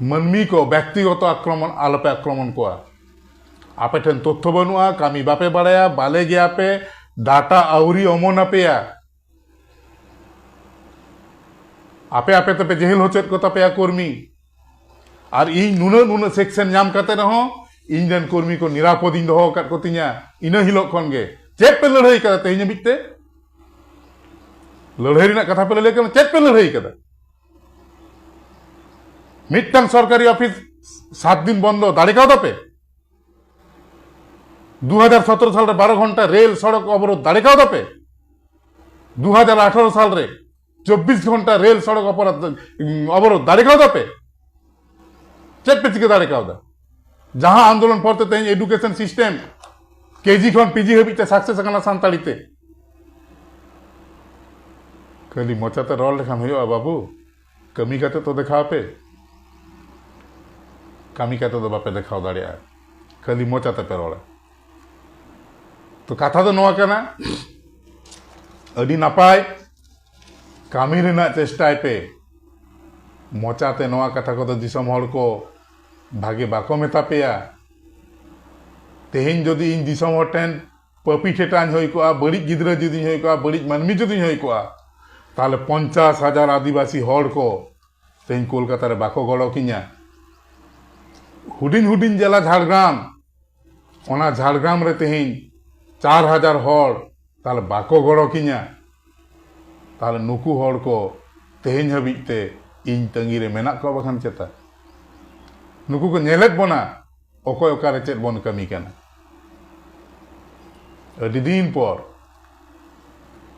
ᱢᱟᱹᱱᱢᱤ ᱠᱚ ᱵᱮᱠᱛᱤᱜᱚᱛᱚ ᱟᱠᱨᱚᱢᱚᱱ ᱟᱞᱚᱯᱮ ᱟᱠᱨᱚᱢᱚᱱ ᱠᱚᱣᱟ᱾ ᱟᱯᱮ ᱴᱷᱮᱱ ᱛᱚᱛᱛᱷᱚ ᱵᱟᱹᱱᱩᱜᱼᱟ, ᱠᱟᱹᱢᱤ ᱵᱟᱯᱮ ᱵᱟᱲᱟᱭᱟ, ᱵᱟᱞᱮ ᱜᱮᱭᱟ ᱯᱮ, ᱰᱟᱴᱟ ᱟᱹᱣᱨᱤ ᱚᱢᱚᱱ ᱟᱯᱮᱭᱟ᱾ ᱟᱯᱮ ᱟᱯᱮ ᱛᱮᱯᱮ ᱡᱮᱦᱮᱞ ᱦᱚᱪᱚᱭᱮᱫ ᱠᱚ ᱛᱟᱯᱮᱭᱟ ᱠᱚᱨᱢᱤ᱾ ᱟᱨ ᱤᱧ ᱱᱩᱱᱟᱹᱜ ᱱᱩᱱᱟᱹᱜ ᱥᱮᱠᱥᱮᱱ ᱧᱟᱢ ᱠᱟᱛᱮ ᱨᱮᱦᱚᱸ ᱤᱧ ᱨᱮᱱ ᱠᱚᱨᱢᱤ ᱠᱚ ᱱᱤᱨᱟᱯᱚᱫᱤᱧ ᱫᱚᱦᱚ ᱟᱠᱟᱫ ᱠᱚ ᱛᱤᱧᱟ᱾ ᱤᱱᱟᱹ ᱦᱤᱞᱳᱜ ᱠᱷᱚᱱ ᱜᱮ ᱪᱮᱫ ᱯᱮ ᱞᱟᱹᱲᱦᱟᱹᱭ ᱠᱟᱫᱟ ᱛᱮᱦᱮᱧ ᱦᱟᱹᱵᱤᱡ ᱛᱮ? ᱞᱟᱹᱲᱦᱟᱹᱭ ᱨᱮᱱᱟᱜ ᱠᱟᱛᱷᱟ ᱯᱮ ᱞᱟᱹᱭ ᱠᱟᱱᱟ, ᱪᱮᱫ ᱯᱮ ᱞᱟᱹᱲᱦᱟᱹᱭ ᱠᱟᱫᱟ? ᱢᱤᱫᱴᱟᱝ ᱥᱚᱨᱠᱟᱨᱤ ᱚᱯᱷᱤᱥ ᱥᱟᱛ ᱫᱤᱱ ᱵᱚᱱᱫᱚ ᱫᱟᱲᱮ ᱠᱟᱣᱫᱟ ᱯᱮ? ᱫᱩ ᱦᱟᱡᱟᱨ ᱥᱚᱛᱨᱚ ᱥᱟᱞ ᱨᱮ ᱵᱟᱨᱚ ᱜᱷᱚᱱᱴᱟ ᱨᱮᱞ ᱥᱚᱲᱚᱠ ᱚᱵᱚᱨᱳᱫᱷ ᱫᱟᱲᱮ ᱠᱟᱣᱫᱟ ᱯᱮ? ᱫᱩ ᱦᱟᱡᱟᱨ ᱟᱴᱷᱟᱨᱚ ᱥᱟᱞ ᱨᱮ ᱪᱚᱵᱵᱤᱥ ᱜᱷᱚᱱᱴᱟ ᱨᱮᱞ ᱥᱚᱲᱚᱠ ᱚᱯᱚᱨᱟᱫᱷ, ᱚᱵᱚᱨᱳᱫᱷ ᱫᱟᱲᱮ ᱠᱟᱣᱫᱟ ᱯᱮ? ᱪᱮᱫ ᱯᱮ ᱪᱤᱠᱟᱹ ᱫᱟᱲᱮ ᱠᱟᱣᱫᱟ? ᱡᱟᱦᱟᱸ ᱟᱱᱫᱳᱞᱚᱱ ᱯᱚᱨ ᱛᱮ ᱛᱮᱦᱮᱧ ᱮᱰᱩᱠᱮᱥᱚᱱ ᱥᱤᱥᱴᱮᱢ ᱠᱮᱡᱤ ᱠᱷᱚᱱ ᱯᱤᱡᱤ ᱦᱟᱹᱵᱤᱡ ᱛᱮ ᱥᱟᱠᱥᱮᱥ ᱟᱠᱟᱱᱟ ᱥᱟᱱᱛᱟᱲᱤ ᱛᱮ᱾ ᱠᱷᱟᱹᱞᱤ ᱢᱚᱪᱟᱛᱮ ᱨᱚᱲ ᱞᱮᱠᱷᱟᱱ ᱦᱩᱭᱩᱜᱼᱟ ᱵᱟᱹᱵᱩ? ᱠᱟᱹᱢᱤ ᱠᱟᱛᱮ ᱛᱚ ᱫᱮᱠᱷᱟᱣ ᱯᱮ᱾ ᱠᱟᱹᱢᱤ ᱠᱟᱛᱮ ᱫᱚ ᱵᱟᱯᱮ ᱫᱮᱠᱷᱟᱣ ᱫᱟᱲᱮᱭᱟᱜᱼᱟ, ᱠᱷᱟᱹᱞᱤ ᱢᱚᱪᱟ ᱛᱮᱯᱮ ᱨᱚᱲᱟ᱾ ᱛᱚ ᱠᱟᱛᱷᱟ ᱫᱚ ᱱᱚᱣᱟ ᱠᱟᱱᱟ, ᱟᱹᱰᱤ ᱱᱟᱯᱟᱭ, ᱠᱟᱹᱢᱤ ᱨᱮᱱᱟᱜ ᱪᱮᱥᱴᱟᱭ ᱯᱮ᱾ ᱢᱚᱪᱟᱛᱮ ᱱᱚᱣᱟ ᱠᱟᱛᱷᱟ ᱠᱚᱫᱚ ᱫᱤᱥᱚᱢ ᱦᱚᱲ ᱠᱚ ᱵᱷᱟᱜᱮ ᱵᱟᱠᱚ ᱢᱮᱛᱟ ᱯᱮᱭᱟ᱾ ᱛᱮᱦᱮᱧ ᱡᱩᱫᱤ ᱤᱧ ᱫᱤᱥᱚᱢ ᱦᱚᱲ ᱴᱷᱮᱱ ᱯᱟᱹᱯᱤ ᱴᱷᱮᱴᱟᱧ ᱦᱩᱭ ᱠᱚᱜᱼᱟ, ᱵᱟᱹᱲᱤᱡ ᱜᱤᱫᱽᱨᱟᱹ ᱡᱩᱫᱤᱧ ᱦᱩᱭ ᱠᱚᱜᱼᱟ, ᱵᱟᱹᱲᱤᱡ ᱢᱟᱹᱱᱢᱤ ᱡᱩᱫᱤᱧ ᱦᱩᱭ ᱠᱚᱜᱼᱟ, ᱛᱟᱦᱚᱞᱮ ᱯᱚᱧᱪᱟᱥ ᱦᱟᱡᱟᱨ ᱟᱹᱫᱤᱵᱟᱹᱥᱤ ᱦᱚᱲ ᱠᱚ ᱛᱮᱦᱮᱧ ᱠᱳᱞᱠᱟᱛᱟ ᱨᱮ ᱵᱟᱠᱚ ᱜᱚᱲᱚ ᱠᱤᱧᱟ᱾ ᱦᱩᱰᱤᱧ ᱦᱩᱰᱤᱧ ᱡᱮᱞᱟ ᱡᱷᱟᱲᱜᱨᱟᱢ, ᱚᱱᱟ ᱡᱷᱟᱲᱜᱨᱟᱢ ᱨᱮ ᱛᱮᱦᱮᱧ ᱪᱟᱨ ᱦᱟᱡᱟᱨ ᱦᱚᱲ ᱛᱟᱦᱚᱞᱮ ᱵᱟᱠᱚ ᱜᱚᱲᱚ ᱠᱤᱧᱟ᱾ ᱛᱟᱦᱚᱞᱮ ᱱᱩᱠᱩ ᱦᱚᱲ ᱠᱚ ᱛᱮᱦᱮᱧ ᱦᱟᱹᱵᱤᱡ ᱛᱮ ᱤᱧ ᱛᱟᱺᱜᱤ ᱨᱮ ᱢᱮᱱᱟᱜ ᱠᱚᱣᱟ ᱵᱟᱠᱷᱟᱱ ᱪᱮᱛᱟ? ᱱᱩᱠᱩ ᱠᱚ ᱧᱮᱞᱮᱫ ᱵᱚᱱᱟ, ᱚᱠᱚᱭ ᱚᱠᱟᱨᱮ ᱪᱮᱫ ᱵᱚᱱ ᱠᱟᱹᱢᱤ ᱠᱟᱱᱟ᱾ ᱟᱹᱰᱤ ᱫᱤᱱ ᱯᱚᱨ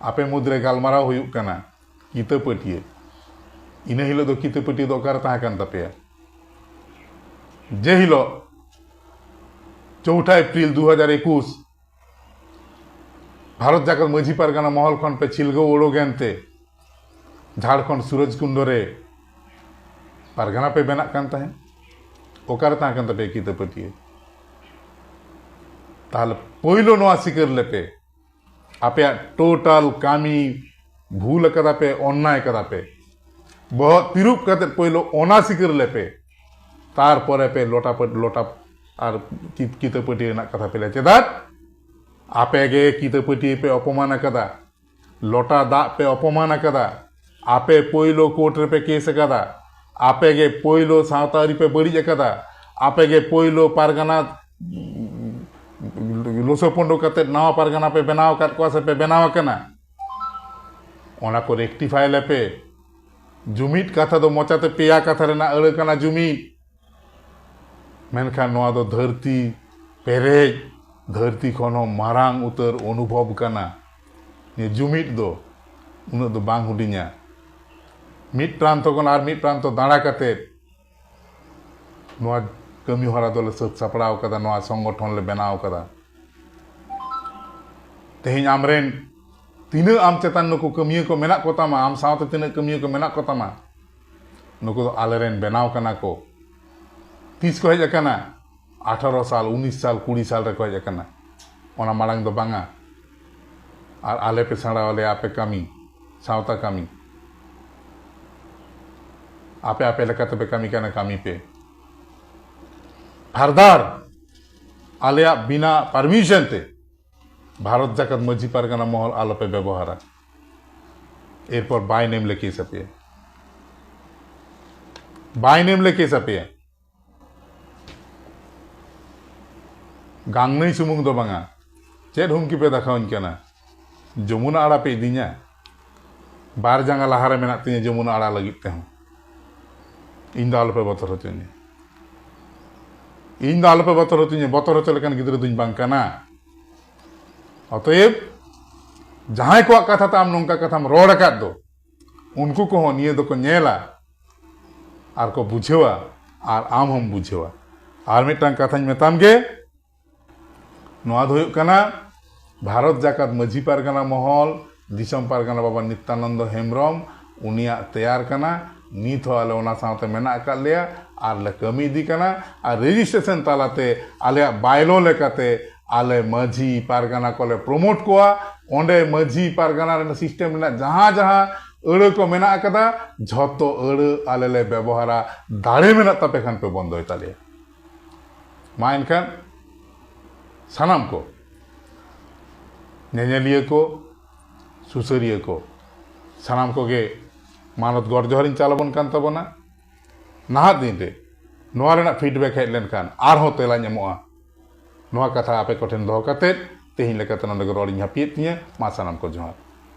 ᱟᱯᱮ ᱢᱩᱫᱽᱨᱮ ᱜᱟᱞᱢᱟᱨᱟᱣ ᱦᱩᱭᱩᱜ ᱠᱟᱱᱟ ᱠᱤᱛᱟᱹ ᱯᱟᱹᱴᱤᱭᱟᱹ᱾ ᱤᱱᱟᱹ ᱦᱤᱞᱳᱜ ᱫᱚ ᱠᱤᱛᱟᱹ ᱯᱟᱹᱴᱤᱭᱟᱹ ᱫᱚ ᱚᱠᱟᱨᱮ ᱛᱟᱦᱮᱸ ᱠᱟᱱ ᱛᱟᱯᱮᱭᱟ? ᱡᱮ ᱦᱤᱞᱳᱜ ᱪᱳᱣᱴᱷᱟ ᱮᱯᱨᱤᱞ ᱫᱩ ᱦᱟᱡᱟᱨ ᱮᱠᱩᱥ ᱵᱷᱟᱨᱚᱛ ᱡᱟᱠᱟᱛ ᱢᱟᱹᱡᱷᱤ ᱯᱟᱨᱜᱟᱱᱟ ᱢᱚᱦᱚᱞ ᱠᱷᱚᱱ ᱯᱮ ᱪᱷᱤᱞᱜᱟᱹᱣ ᱩᱰᱩᱠ ᱮᱱᱛᱮ ᱡᱷᱟᱲᱠᱷᱚᱸᱰ ᱥᱩᱨᱚᱡᱽ ᱠᱩᱱᱰᱚ ᱨᱮ ᱯᱟᱨᱜᱟᱱᱟ ᱯᱮ ᱵᱮᱱᱟᱜ ᱠᱟᱱ ᱛᱟᱦᱮᱸᱫ᱾ ᱚᱠᱟᱨᱮ ᱛᱟᱦᱮᱸ ᱠᱟᱱ ᱛᱟᱯᱮᱭᱟ ᱠᱤᱛᱟᱹ ᱯᱟᱹᱴᱤᱭᱟᱹ? ᱛᱟᱦᱞᱮ ᱯᱳᱭᱞᱳ ᱱᱚᱣᱟ ᱥᱤᱠᱟᱹᱨ ᱞᱮᱯᱮ, ᱟᱯᱮᱭᱟᱜ ᱴᱳᱴᱟᱞ ᱠᱟᱹᱢᱤ ᱵᱷᱩᱞ ᱟᱠᱟᱫᱟ ᱯᱮ, ᱚᱱᱱᱟᱭ ᱟᱠᱟᱫᱟ ᱯᱮ᱾ ᱵᱚᱦᱚᱜ ᱛᱤᱨᱩᱵ ᱠᱟᱛᱮ ᱯᱳᱭᱞᱳ ᱚᱱᱟ ᱥᱤᱠᱟᱹᱨ ᱞᱮᱯᱮ, ᱛᱟᱨᱯᱚᱨᱮ ᱯᱮ ᱞᱚᱴᱟ ᱯᱟᱹᱴ-, ᱞᱚᱴᱟ ᱟᱨ ᱠᱤ-, ᱠᱤᱛᱟᱹ ᱯᱟᱹᱴᱤᱭᱟᱹ ᱨᱮᱱᱟᱜ ᱠᱟᱛᱷᱟ ᱯᱮ ᱞᱟᱹᱭᱟ᱾ ᱪᱮᱫᱟᱜ? ᱟᱯᱮ ᱜᱮ ᱠᱤᱛᱟᱹ ᱯᱟᱹᱴᱤᱭᱟᱹ ᱯᱮ ᱚᱯᱚᱢᱟᱱ ᱟᱠᱟᱫᱟ, ᱞᱚᱴᱟ ᱫᱟᱜ ᱯᱮ ᱚᱯᱚᱢᱟᱱ ᱟᱠᱟᱫᱟ, ᱟᱯᱮ ᱯᱳᱭᱞᱳ ᱠᱳᱨᱴ ᱨᱮᱯᱮ ᱠᱮᱥ ᱟᱠᱟᱫᱟ, ᱟᱯᱮ ᱜᱮ ᱯᱳᱭᱞᱳ ᱥᱟᱶᱛᱟ ᱟᱹᱨᱤ ᱯᱮ ᱵᱟᱹᱲᱤᱡ ᱟᱠᱟᱫᱟ, ᱟᱯᱮ ᱜᱮ ᱯᱳᱭᱞᱳ ᱯᱟᱨᱜᱟᱱᱟ ᱞᱚᱥᱚᱯᱚᱸᱰᱚ ᱠᱟᱛᱮ ᱱᱟᱣᱟ ᱯᱟᱨᱜᱟᱱᱟ ᱯᱮ ᱵᱮᱱᱟᱣ ᱟᱠᱟᱫ ᱠᱚᱣᱟ ᱥᱮ ᱯᱮ ᱵᱮᱱᱟᱣ ᱟᱠᱟᱱᱟ᱾ ᱚᱱᱟ ᱠᱚ ᱨᱮᱠᱴᱤᱯᱷᱟᱭ ᱞᱮᱯᱮ᱾ ᱡᱩᱢᱤᱫ ᱠᱟᱛᱷᱟ ᱫᱚ ᱢᱚᱪᱟᱛᱮ ᱯᱮᱭᱟ ᱠᱟᱛᱷᱟ ᱨᱮᱱᱟᱜ ᱟᱹᱲᱟᱹ ᱠᱟᱱᱟ ᱡᱩᱢᱤᱫ᱾ ᱢᱮᱱᱠᱷᱟᱱ ᱱᱚᱣᱟ ᱫᱚ ᱫᱷᱟᱹᱨᱛᱤ ᱯᱮᱨᱮᱡ, ᱫᱷᱟᱹᱨᱛᱤ ᱠᱷᱚᱱ ᱦᱚᱸ ᱢᱟᱨᱟᱝ ᱩᱛᱟᱹᱨ ᱚᱱᱩᱵᱷᱚᱵ ᱠᱟᱱᱟ᱾ ᱱᱤᱭᱟᱹ ᱡᱩᱢᱤᱫ ᱫᱚ ᱩᱱᱟᱹᱜ ᱫᱚ ᱵᱟᱝ ᱦᱩᱰᱤᱧᱟ᱾ ᱢᱤᱫ ᱯᱨᱟᱱᱛᱚ ᱠᱷᱚᱱ ᱟᱨ ᱢᱤᱫ ᱯᱨᱟᱱᱛᱚ ᱫᱟᱬᱟ ᱠᱟᱛᱮ ᱱᱚᱣᱟ ᱠᱟᱹᱢᱤ ᱦᱚᱨᱟ ᱫᱚᱞᱮ ᱥᱟᱹᱛ ᱥᱟᱯᱲᱟᱣ ᱠᱟᱫᱟ, ᱱᱚᱣᱟ ᱥᱚᱝᱜᱚᱴᱷᱚᱱ ᱞᱮ ᱵᱮᱱᱟᱣ ᱠᱟᱫᱟ᱾ ᱛᱮᱦᱮᱧ ᱟᱢᱨᱮᱱ ᱛᱤᱱᱟᱹᱜ ᱟᱢ ᱪᱮᱛᱟᱱ ᱱᱩᱠᱩ ᱠᱟᱹᱢᱤᱭᱟᱹ ᱠᱚ ᱢᱮᱱᱟᱜ ᱠᱚᱛᱟᱢᱟ, ᱟᱢ ᱥᱟᱶᱛᱮ ᱛᱤᱱᱟᱹᱜ ᱠᱟᱹᱢᱤᱭᱟᱹ ᱠᱚ ᱢᱮᱱᱟᱜ ᱠᱚᱛᱟᱢᱟ, ᱱᱩᱠᱩ ᱫᱚ ᱟᱞᱮᱨᱮᱱ ᱵᱮᱱᱟᱣ ᱠᱟᱱᱟ ᱠᱚ᱾ ᱛᱤᱥ ᱠᱚ ᱦᱮᱡ ᱟᱠᱟᱱᱟ? ᱟᱴᱷᱟᱨᱚ ᱥᱟᱞ, ᱩᱱᱤᱥ ᱥᱟᱞ, ᱠᱩᱲᱤ ᱥᱟᱞ ᱨᱮᱠᱚ ᱦᱮᱡ ᱟᱠᱟᱱᱟ, ᱚᱱᱟ ᱢᱟᱲᱟᱝ ᱫᱚ ᱵᱟᱝᱟ᱾ ᱟᱨ ᱟᱞᱮ ᱯᱮ ᱥᱮᱬᱟ ᱟᱞᱮᱭᱟ ᱟᱯᱮ ᱠᱟᱹᱢᱤ, ᱥᱟᱶᱛᱟ ᱠᱟᱹᱢᱤ᱾ ᱟᱯᱮ ᱟᱯᱮ ᱞᱮᱠᱟ ᱛᱮᱯᱮ ᱠᱟᱹᱢᱤ ᱠᱟᱱᱟ, ᱠᱟᱹᱢᱤ ᱯᱮ᱾ ᱯᱷᱟᱨᱫᱟᱨ ᱟᱞᱮᱭᱟᱜ ᱵᱤᱱᱟ ᱯᱟᱨᱢᱤᱥᱚᱱ ᱛᱮ ᱵᱷᱟᱨᱚᱛ ᱡᱟᱠᱟᱛ ᱢᱟᱹᱡᱷᱤ ᱯᱟᱨᱜᱟᱱᱟ ᱢᱚᱦᱚᱞ ᱟᱞᱚᱯᱮ ᱵᱮᱵᱚᱦᱟᱨᱟ᱾ ᱮᱨᱯᱚᱨ ᱵᱟᱭ ᱱᱮᱢ ᱞᱮ ᱠᱮᱥ ᱟᱯᱮᱭᱟ, ᱵᱟᱭ ᱱᱮᱢ ᱞᱮ ᱠᱮᱥ ᱟᱯᱮᱭᱟ᱾ ᱜᱟᱝᱱᱟᱹᱭ ᱥᱩᱢᱩᱝ ᱫᱚ ᱵᱟᱝᱟ, ᱪᱮᱫ ᱦᱩᱢᱠᱤ ᱯᱮ ᱫᱮᱠᱷᱟᱣᱟᱹᱧ ᱠᱟᱱᱟ? ᱡᱚᱢᱩᱱᱟ ᱟᱲᱟ ᱯᱮ ᱤᱫᱤᱧᱟ? ᱵᱟᱨ ᱡᱟᱸᱜᱟ ᱞᱟᱦᱟᱨᱮ ᱢᱮᱱᱟᱜ ᱛᱤᱧᱟ ᱡᱚᱢᱩᱱᱟ ᱟᱲᱟ ᱞᱟᱹᱜᱤᱫ ᱛᱮᱦᱚᱸ᱾ ᱤᱧ ᱫᱚ ᱟᱞᱚᱯᱮ ᱵᱚᱛᱚᱨ ᱦᱚᱪᱚᱧᱟ, ᱤᱧ ᱫᱚ ᱟᱞᱚᱯᱮ ᱵᱚᱛᱚᱨ ᱦᱚᱪᱚᱧᱟ᱾ ᱵᱚᱛᱚᱨ ᱦᱚᱪᱚ ᱞᱮᱠᱟᱱ ᱜᱤᱫᱽᱨᱟᱹ ᱫᱩᱧ ᱵᱟᱝ ᱠᱟᱱᱟ᱾ ᱚᱛᱚᱮᱵ, ᱡᱟᱦᱟᱸᱭ ᱠᱚᱣᱟᱜ ᱠᱟᱛᱷᱟ ᱛᱮ ᱟᱢ ᱱᱚᱝᱠᱟ ᱠᱟᱛᱷᱟᱢ ᱨᱚᱲ ᱟᱠᱟᱫ ᱫᱚ, ᱩᱱᱠᱩ ᱠᱚᱦᱚᱸ ᱱᱤᱭᱟᱹ ᱫᱚᱠᱚ ᱧᱮᱞᱟ ᱟᱨ ᱠᱚ ᱵᱩᱡᱷᱟᱹᱣᱟ, ᱟᱨ ᱟᱢ ᱦᱚᱸᱢ ᱵᱩᱡᱷᱟᱹᱣᱟ᱾ ᱟᱨ ᱢᱤᱫᱴᱟᱝ ᱠᱟᱛᱷᱟᱧ ᱢᱮᱛᱟᱢ ᱜᱮ, ᱱᱚᱣᱟ ᱫᱚ ᱦᱩᱭᱩᱜ ᱠᱟᱱᱟ ᱵᱷᱟᱨᱚᱛ ᱡᱟᱠᱟᱛ ᱢᱟᱹᱡᱷᱤ ᱯᱟᱨᱜᱟᱱᱟ ᱢᱚᱦᱚᱞ, ᱫᱤᱥᱚᱢ ᱯᱟᱨᱜᱟᱱᱟ ᱵᱟᱵᱟ ᱱᱤᱛᱭᱟᱱᱚᱱᱫᱚ ᱦᱮᱢᱵᱨᱚᱢ, ᱩᱱᱤᱭᱟᱜ ᱛᱮᱭᱟᱨ ᱠᱟᱱᱟ᱾ ᱱᱤᱛ ᱦᱚᱸ ᱟᱞᱮ ᱚᱱᱟ ᱥᱟᱶᱛᱮ ᱢᱮᱱᱟᱜ ᱟᱠᱟᱫ ᱞᱮᱭᱟ ᱟᱨ ᱞᱮ ᱠᱟᱹᱢᱤ ᱤᱫᱤ ᱠᱟᱱᱟ᱾ ᱟᱨ ᱨᱮᱡᱤᱥᱴᱨᱮᱥᱚᱱ ᱛᱟᱞᱟᱛᱮ ᱟᱞᱮᱭᱟᱜ ᱵᱟᱭᱞᱚ ᱞᱮᱠᱟᱛᱮ ᱟᱞᱮ ᱢᱟᱹᱡᱷᱤ ᱯᱟᱨᱜᱟᱱᱟ ᱠᱚᱞᱮ ᱯᱨᱚᱢᱳᱴ ᱠᱚᱣᱟ᱾ ᱚᱸᱰᱮ ᱢᱟᱹᱡᱷᱤ ᱯᱟᱨᱜᱟᱱᱟ ᱨᱮᱱᱟᱜ ᱥᱤᱥᱴᱮᱢ ᱨᱮᱱᱟᱜ ᱡᱟᱦᱟᱸ ᱡᱟᱦᱟᱸ ᱟᱹᱲᱟᱹ ᱠᱚ ᱢᱮᱱᱟᱜ ᱟᱠᱟᱫᱟ, ᱡᱷᱚᱛᱚ ᱟᱹᱲᱟᱹ ᱟᱞᱮ ᱞᱮ ᱵᱮᱵᱚᱦᱟᱨᱟ᱾ ᱫᱟᱲᱮ ᱢᱮᱱᱟᱜ ᱛᱟᱯᱮ ᱠᱷᱟᱱ ᱯᱮ ᱵᱚᱱᱫᱚᱭ ᱛᱟᱞᱮᱭᱟ᱾ ᱢᱟ ᱮᱱᱠᱷᱟᱱ ᱥᱟᱱᱟᱢ ᱠᱚ, ᱧᱮᱧᱮᱞᱤᱭᱟᱹ ᱠᱚ, ᱥᱩᱥᱟᱹᱨᱤᱭᱟᱹ ᱠᱚ, ᱥᱟᱱᱟᱢ ᱠᱚᱜᱮ ᱢᱟᱱᱚᱛ ᱜᱚᱰ ᱡᱚᱦᱟᱨᱤᱧ ᱪᱟᱞ ᱟᱵᱚᱱ ᱠᱟᱱ ᱛᱟᱵᱚᱱᱟ᱾ ᱱᱟᱦᱟᱜ ᱫᱤᱱ ᱨᱮ ᱱᱚᱣᱟ ᱨᱮᱱᱟᱜ ᱯᱷᱤᱰᱵᱮᱠ ᱦᱮᱡ ᱞᱮᱱᱠᱷᱟᱱ ᱟᱨᱦᱚᱸ ᱛᱮᱞᱟᱧ ᱮᱢᱚᱜᱼᱟ᱾ ᱱᱚᱣᱟ ᱠᱟᱛᱷᱟ ᱟᱯᱮ ᱠᱚᱴᱷᱮᱱ ᱫᱚᱦᱚ ᱠᱟᱛᱮᱫ ᱛᱮᱦᱮᱧ ᱞᱮᱠᱟᱛᱮ ᱱᱚᱰᱮ ᱜᱮ ᱨᱚᱲᱤᱧ ᱦᱟᱹᱯᱤᱭᱮᱫ ᱛᱤᱧᱟᱹ᱾ ᱢᱟ ᱥᱟᱱᱟᱢ ᱠᱚ ᱡᱚᱦᱟᱨ᱾